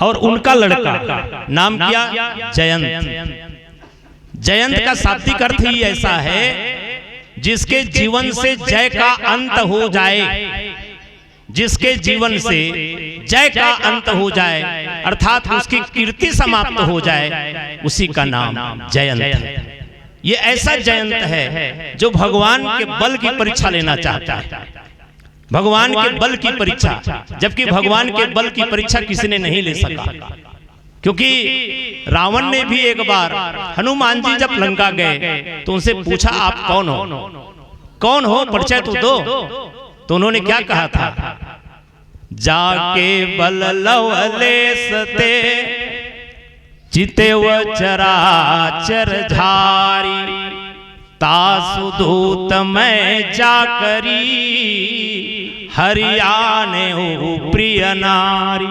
और उनका लड़का, नाम क्या? जयंत। जयंत का शाब्दिक अर्थ ही ऐसा है, जिसके जीवन से जय का अंत हो जाए, जिसके जीवन से जय का अंत हो जाए, अर्थात उसकी कीर्ति समाप्त हो जाए, उसी का नाम जयंत है। ये ऐसा जयंत है जो भगवान के बल की परीक्षा लेना चाहता है, भगवान के बल की परीक्षा, जबकि भगवान के बल की परीक्षा किसी ने नहीं ले सका। क्योंकि रावण ने भी एक बार, हनुमान जी जब लंका गए तो उनसे पूछा, "आप कौन हो, कौन हो, परिचय तो दो।" तो उन्होंने क्या कहा था? "जाके बल लवलेस ते, जितेव चराचर धारी, तासु दूत मैं जाकरी, हरियाने हो प्रिय नारी।"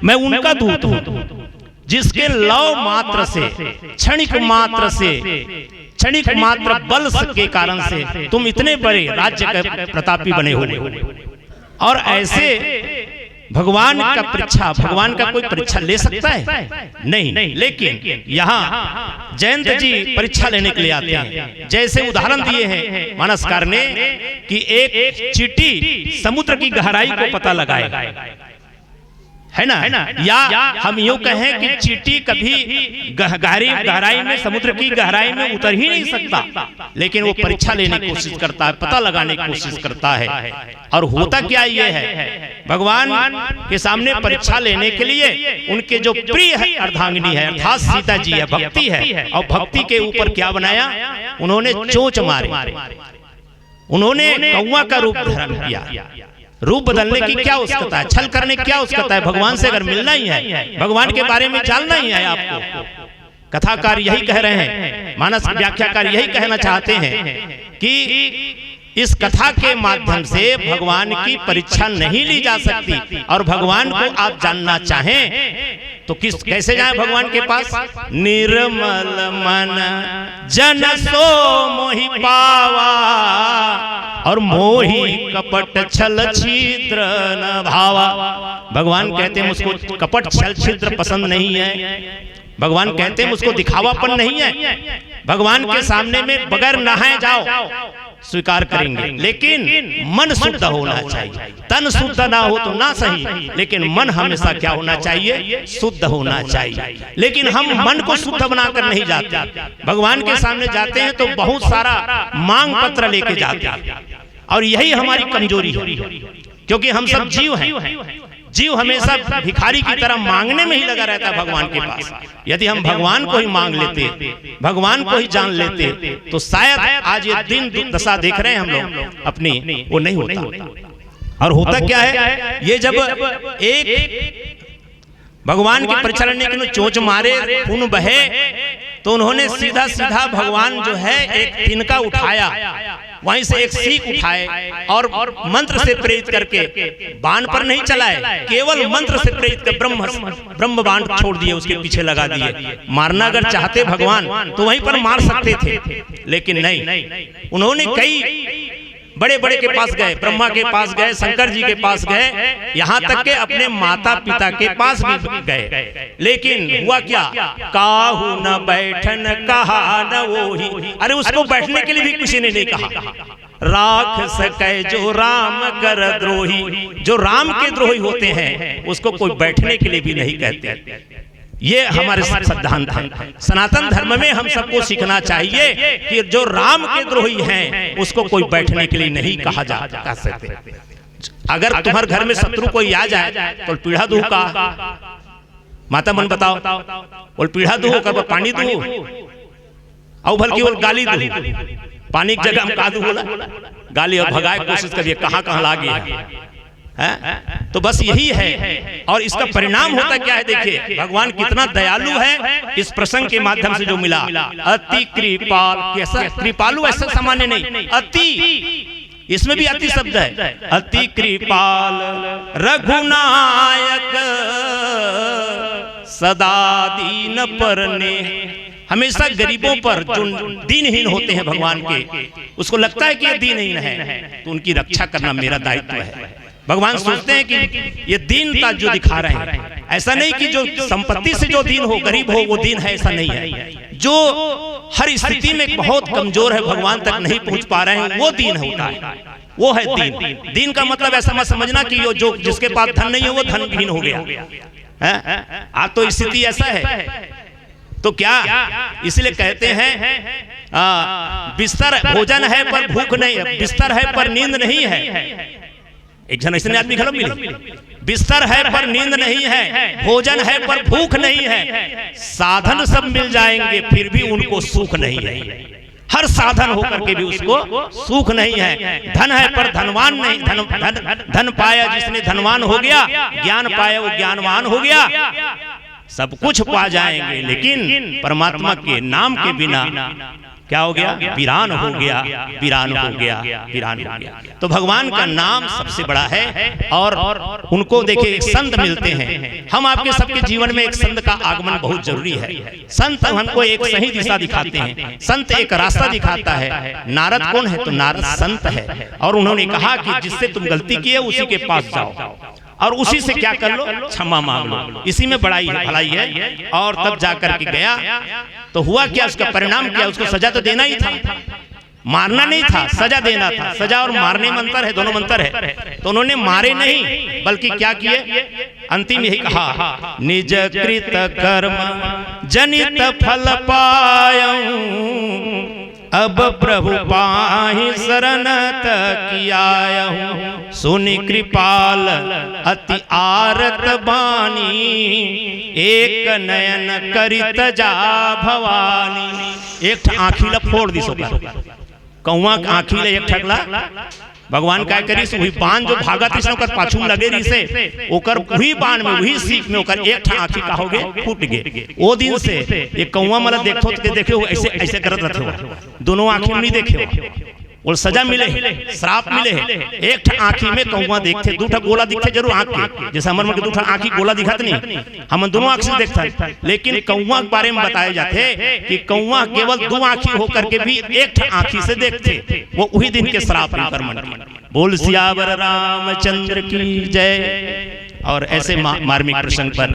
मैं उनका दूत हूँ, जिसके लव मात्र से, क्षणिक मात्र से, क्षणिक मात्र बल के कारण से तुम इतने बड़े राज्य के प्रतापी बने हो। और ऐसे भगवान का परीक्षा, भगवान का कोई परीक्षा ले सकता है? नहीं। लेकिन यहाँ जयंत जी परीक्षा लेने के लिए आते हैं। जैसे उदाहरण दिए हैं मानसकार ने कि एक चींटी समुद्र की गहराई को पता लगाए, है ना? या हम यूं कहें कि चींटी कभी गह-, गहरी गहराई में, समुद्र की गहराई में उतर ही नहीं सकता, लेकिन वो परीक्षा लेने की कोशिश करता है, पता लगाने की कोशिश करता है। और होता क्या ये है, भगवान के सामने परीक्षा लेने के लिए उनके जो प्रिय अर्धांगिनी है, अर्थात सीता जी है, भक्ति है, और भक्ति के ऊपर क्या बनाया? उन्होंने चोंच मारे, उन्होंने कौवा का रूप धारण किया। रूप बदलने की क्या आवश्यकता है? छल करने की क्या आवश्यकता है? भगवान से अगर मिलना ही है, भगवान के बारे में जानना ही है आपको, कथाकार यही कह रहे हैं, मानस व्याख्याकार यही कहना चाहते हैं कि इस कथा के माध्यम से भगवान की परीक्षा नहीं ली जा सकती। और भगवान को आप जानना चाहें तो किस, कैसे जाएं भगवान के पास? "निर्मल मन जन सो मोहि पावा, और मोहि कपट छल छिद्र न भावा।" भगवान कहते हैं, "मुझको कपट छल छिद्र पसंद नहीं है।" भगवान कहते हैं, "मुझको दिखावापन नहीं है।" भगवान के सामने में बगैर नहाए जाओ, स्वीकार करेंगे, लेकिन मन शुद्ध होना चाहिए। तन शुद्ध ना हो तो ना सही, लेकिन मन हमेशा क्या होना चाहिए? शुद्ध होना चाहिए। लेकिन हम मन को शुद्ध बनाकर नहीं जाते, भगवान के सामने जाते हैं तो बहुत सारा मांग पत्र लेके जाते हैं, और यही हमारी कमजोरी है, क्योंकि हम सब जीव हैं। जीव हमेशा भिखारी की तरह मांगने में ही लगा रहता है भगवान के पास। यदि हम भगवान को ही मांग लेते, भगवान को ही जान लेते, तो शायद आज ये दिन दु-, दशा देख रहे हैं हम लोग अपनी, वो नहीं होता। और होता क्या है, ये जब एक भगवान की परीक्षा लेने के लिए चोंच मारे, खून बहे, तो उन्होंने सीधा सीधा भगवान जो है एक तिनका उठाया, वहीं से एक सीख उठाए और मंत्र से प्रेरित करके बाण पर नहीं चलाए, केवल मंत्र से प्रेरित कर ब्रह्म, ब्रह्म बाण छोड़ दिए, उसके पीछे लगा दिए। मारना अगर चाहते भगवान तो वहीं पर मार सकते थे, लेकिन नहीं, उन्होंने कई बड़े बड़े के पास गए, ब्रह्मा के पास गए, शंकर जी के पास गए, यहाँ तक के अपने माता पिता के पास भी गए, लेकिन हुआ क्या? "काहू न बैठन कहा न वोही।" अरे, उसको बैठने के लिए भी किसी ने नहीं कहा। "राख सके जो राम कर द्रोही", जो राम के द्रोही होते हैं उसको कोई बैठने के लिए भी नहीं कहते। ये हमारे सिद्धांत है। सनातन धर्म में हम सबको सीखना चाहिए कि जो राम के द्रोही हैं उसको कोई बैठने के लिए नहीं कहा जा, कह सकते। अगर तुम्हारे घर में शत्रु कोई आ जाए तो पीढ़ा दूह का, माता मन बताओ, बोल पीढ़ा दूह, ओकर बाद पानी दूह, अउ बल्कि बोल गाली दूह। पानी की जगह हम का दूह बोला, गाली, और भगाए के कोशिश करिए, कहाँ कहाँ लागे है, हैं? तो बस यही है। और इसका परिणाम होता क्या है, देखिए भगवान कितना दयालु है। इस प्रसंग के माध्यम से जो मिला, अति कृपाल, कैसा कृपालु, ऐसा सामान्य नहीं, अति, इसमें भी अति शब्द है। "अति कृपाल रघुनायक, सदा दीन पर नेह। हमेशा गरीबों पर, जो दीनहीन होते हैं भगवान के, उसको लगता है कि ये दीनहीन है, तो उनकी रक्षा करना मेरा दायित्व है। भगवान सोचते हैं कि ये दीनता जो दिखा रहे हैं, ऐसा नहीं कि जो संपत्ति से जो दीन हो, गरीब हो, वो दीन है, ऐसा नहीं है। जो हर स्थिति में बहुत कमजोर है, भगवान तक नहीं पहुंच पा रहे हैं, वो दीन होता है, वो है दीन। दीन का मतलब ऐसा मत समझना कि यो जो, जिसके पास धन नहीं है, वो धनहीन हो गया है। आज तो स्थिति ऐसा है, तो क्या, इसलिए कहते हैं, आ, बिस्तर भोजन है पर भूख नहीं है, बिस्तर है पर नींद नहीं है। एक जन ऐसे आदमी घलो मिले, बिस्तर है पर नींद नहीं है, भोजन है पर भूख नहीं है, साधन सब मिल जाएंगे फिर भी उनको सुख नहीं है। हर साधन होकर के भी उसको सुख नहीं है। धन है पर धनवान नहीं, धन, धन, धन पाया जिसने धनवान हो गया, ज्ञान पाया वो ज्ञानवान हो गया, सब कुछ पा जाएंगे, लेकिन परमात्मा के नाम के बिना क्या हो गया? वीरान हो गया, वीरान हो गया, वीरान हो गया। तो भगवान का नाम सबसे बड़ा है। और उनको देखिए, एक संत मिलते हैं। हम आपके सबके जीवन में एक संत का आगमन बहुत जरूरी है। संत हमको एक सही दिशा दिखाते हैं, संत एक रास्ता दिखाता है। नारद कौन है? तो नारद संत है। और उन्होंने कहा कि जिससे तुम गलती किए, उसी के पास जाओ और उसी से क्या कर लो, क्षमा मांग लो। इसी में बड़ाई है, भलाई है। और तब जा करके गया, तो हुआ क्या, उसका परिणाम क्या? उसको सजा तो देना ही था, मारना नहीं था, सजा देना था। सजा और मारने में अंतर है, दोनों में अंतर है। तो उन्होंने मारे नहीं, बल्कि क्या किए? अंतिम यही कहा, निज कृत कर्म जनित फल पायऊं, अब प्रभु पाहि शरणत कियायहु। सुनि कृपाल अति आरत बानी, एक नयन करित जा भवानी। एक ठा आँखी ला फोड़ दिस ओकर, कौवा के आँखी ला एक ठक ला। भगवान काय करिस, वही बाण जो भागत रिस ना, ओकर पाछू में लगे रिस हे, ओकर वही बाण में, वही सीख में ओकर एक ठा आँखी का हो गे, फूट गे। ओ दिन से ये कौवा मन ला देखथो तो देखे हो, ऐसे, ऐसे करत रहथे हो, दोनों आँखी में नहीं देखे हो। ओला सजा मिले हे, श्राप मिले हे। एक ठा आँखी में कौवा देखथे, दू ठा गोला दिखथे जरूर आँख के, जैसे हमर मन के दू ठा आँखी गोला दिखत नहीं, हमन दोनों आँख से देखथन। लेकिन कौवा के बारे में बताया जाथे कि कौवा केवल दो आँखी होकर के भी एक ठा आँखी से देखथे। वो उही दिन के श्राप हे ओकर मन के। बोल सियावर रामचंद्र की जय। और ऐसे मा-, मार्मिक प्रसंग पर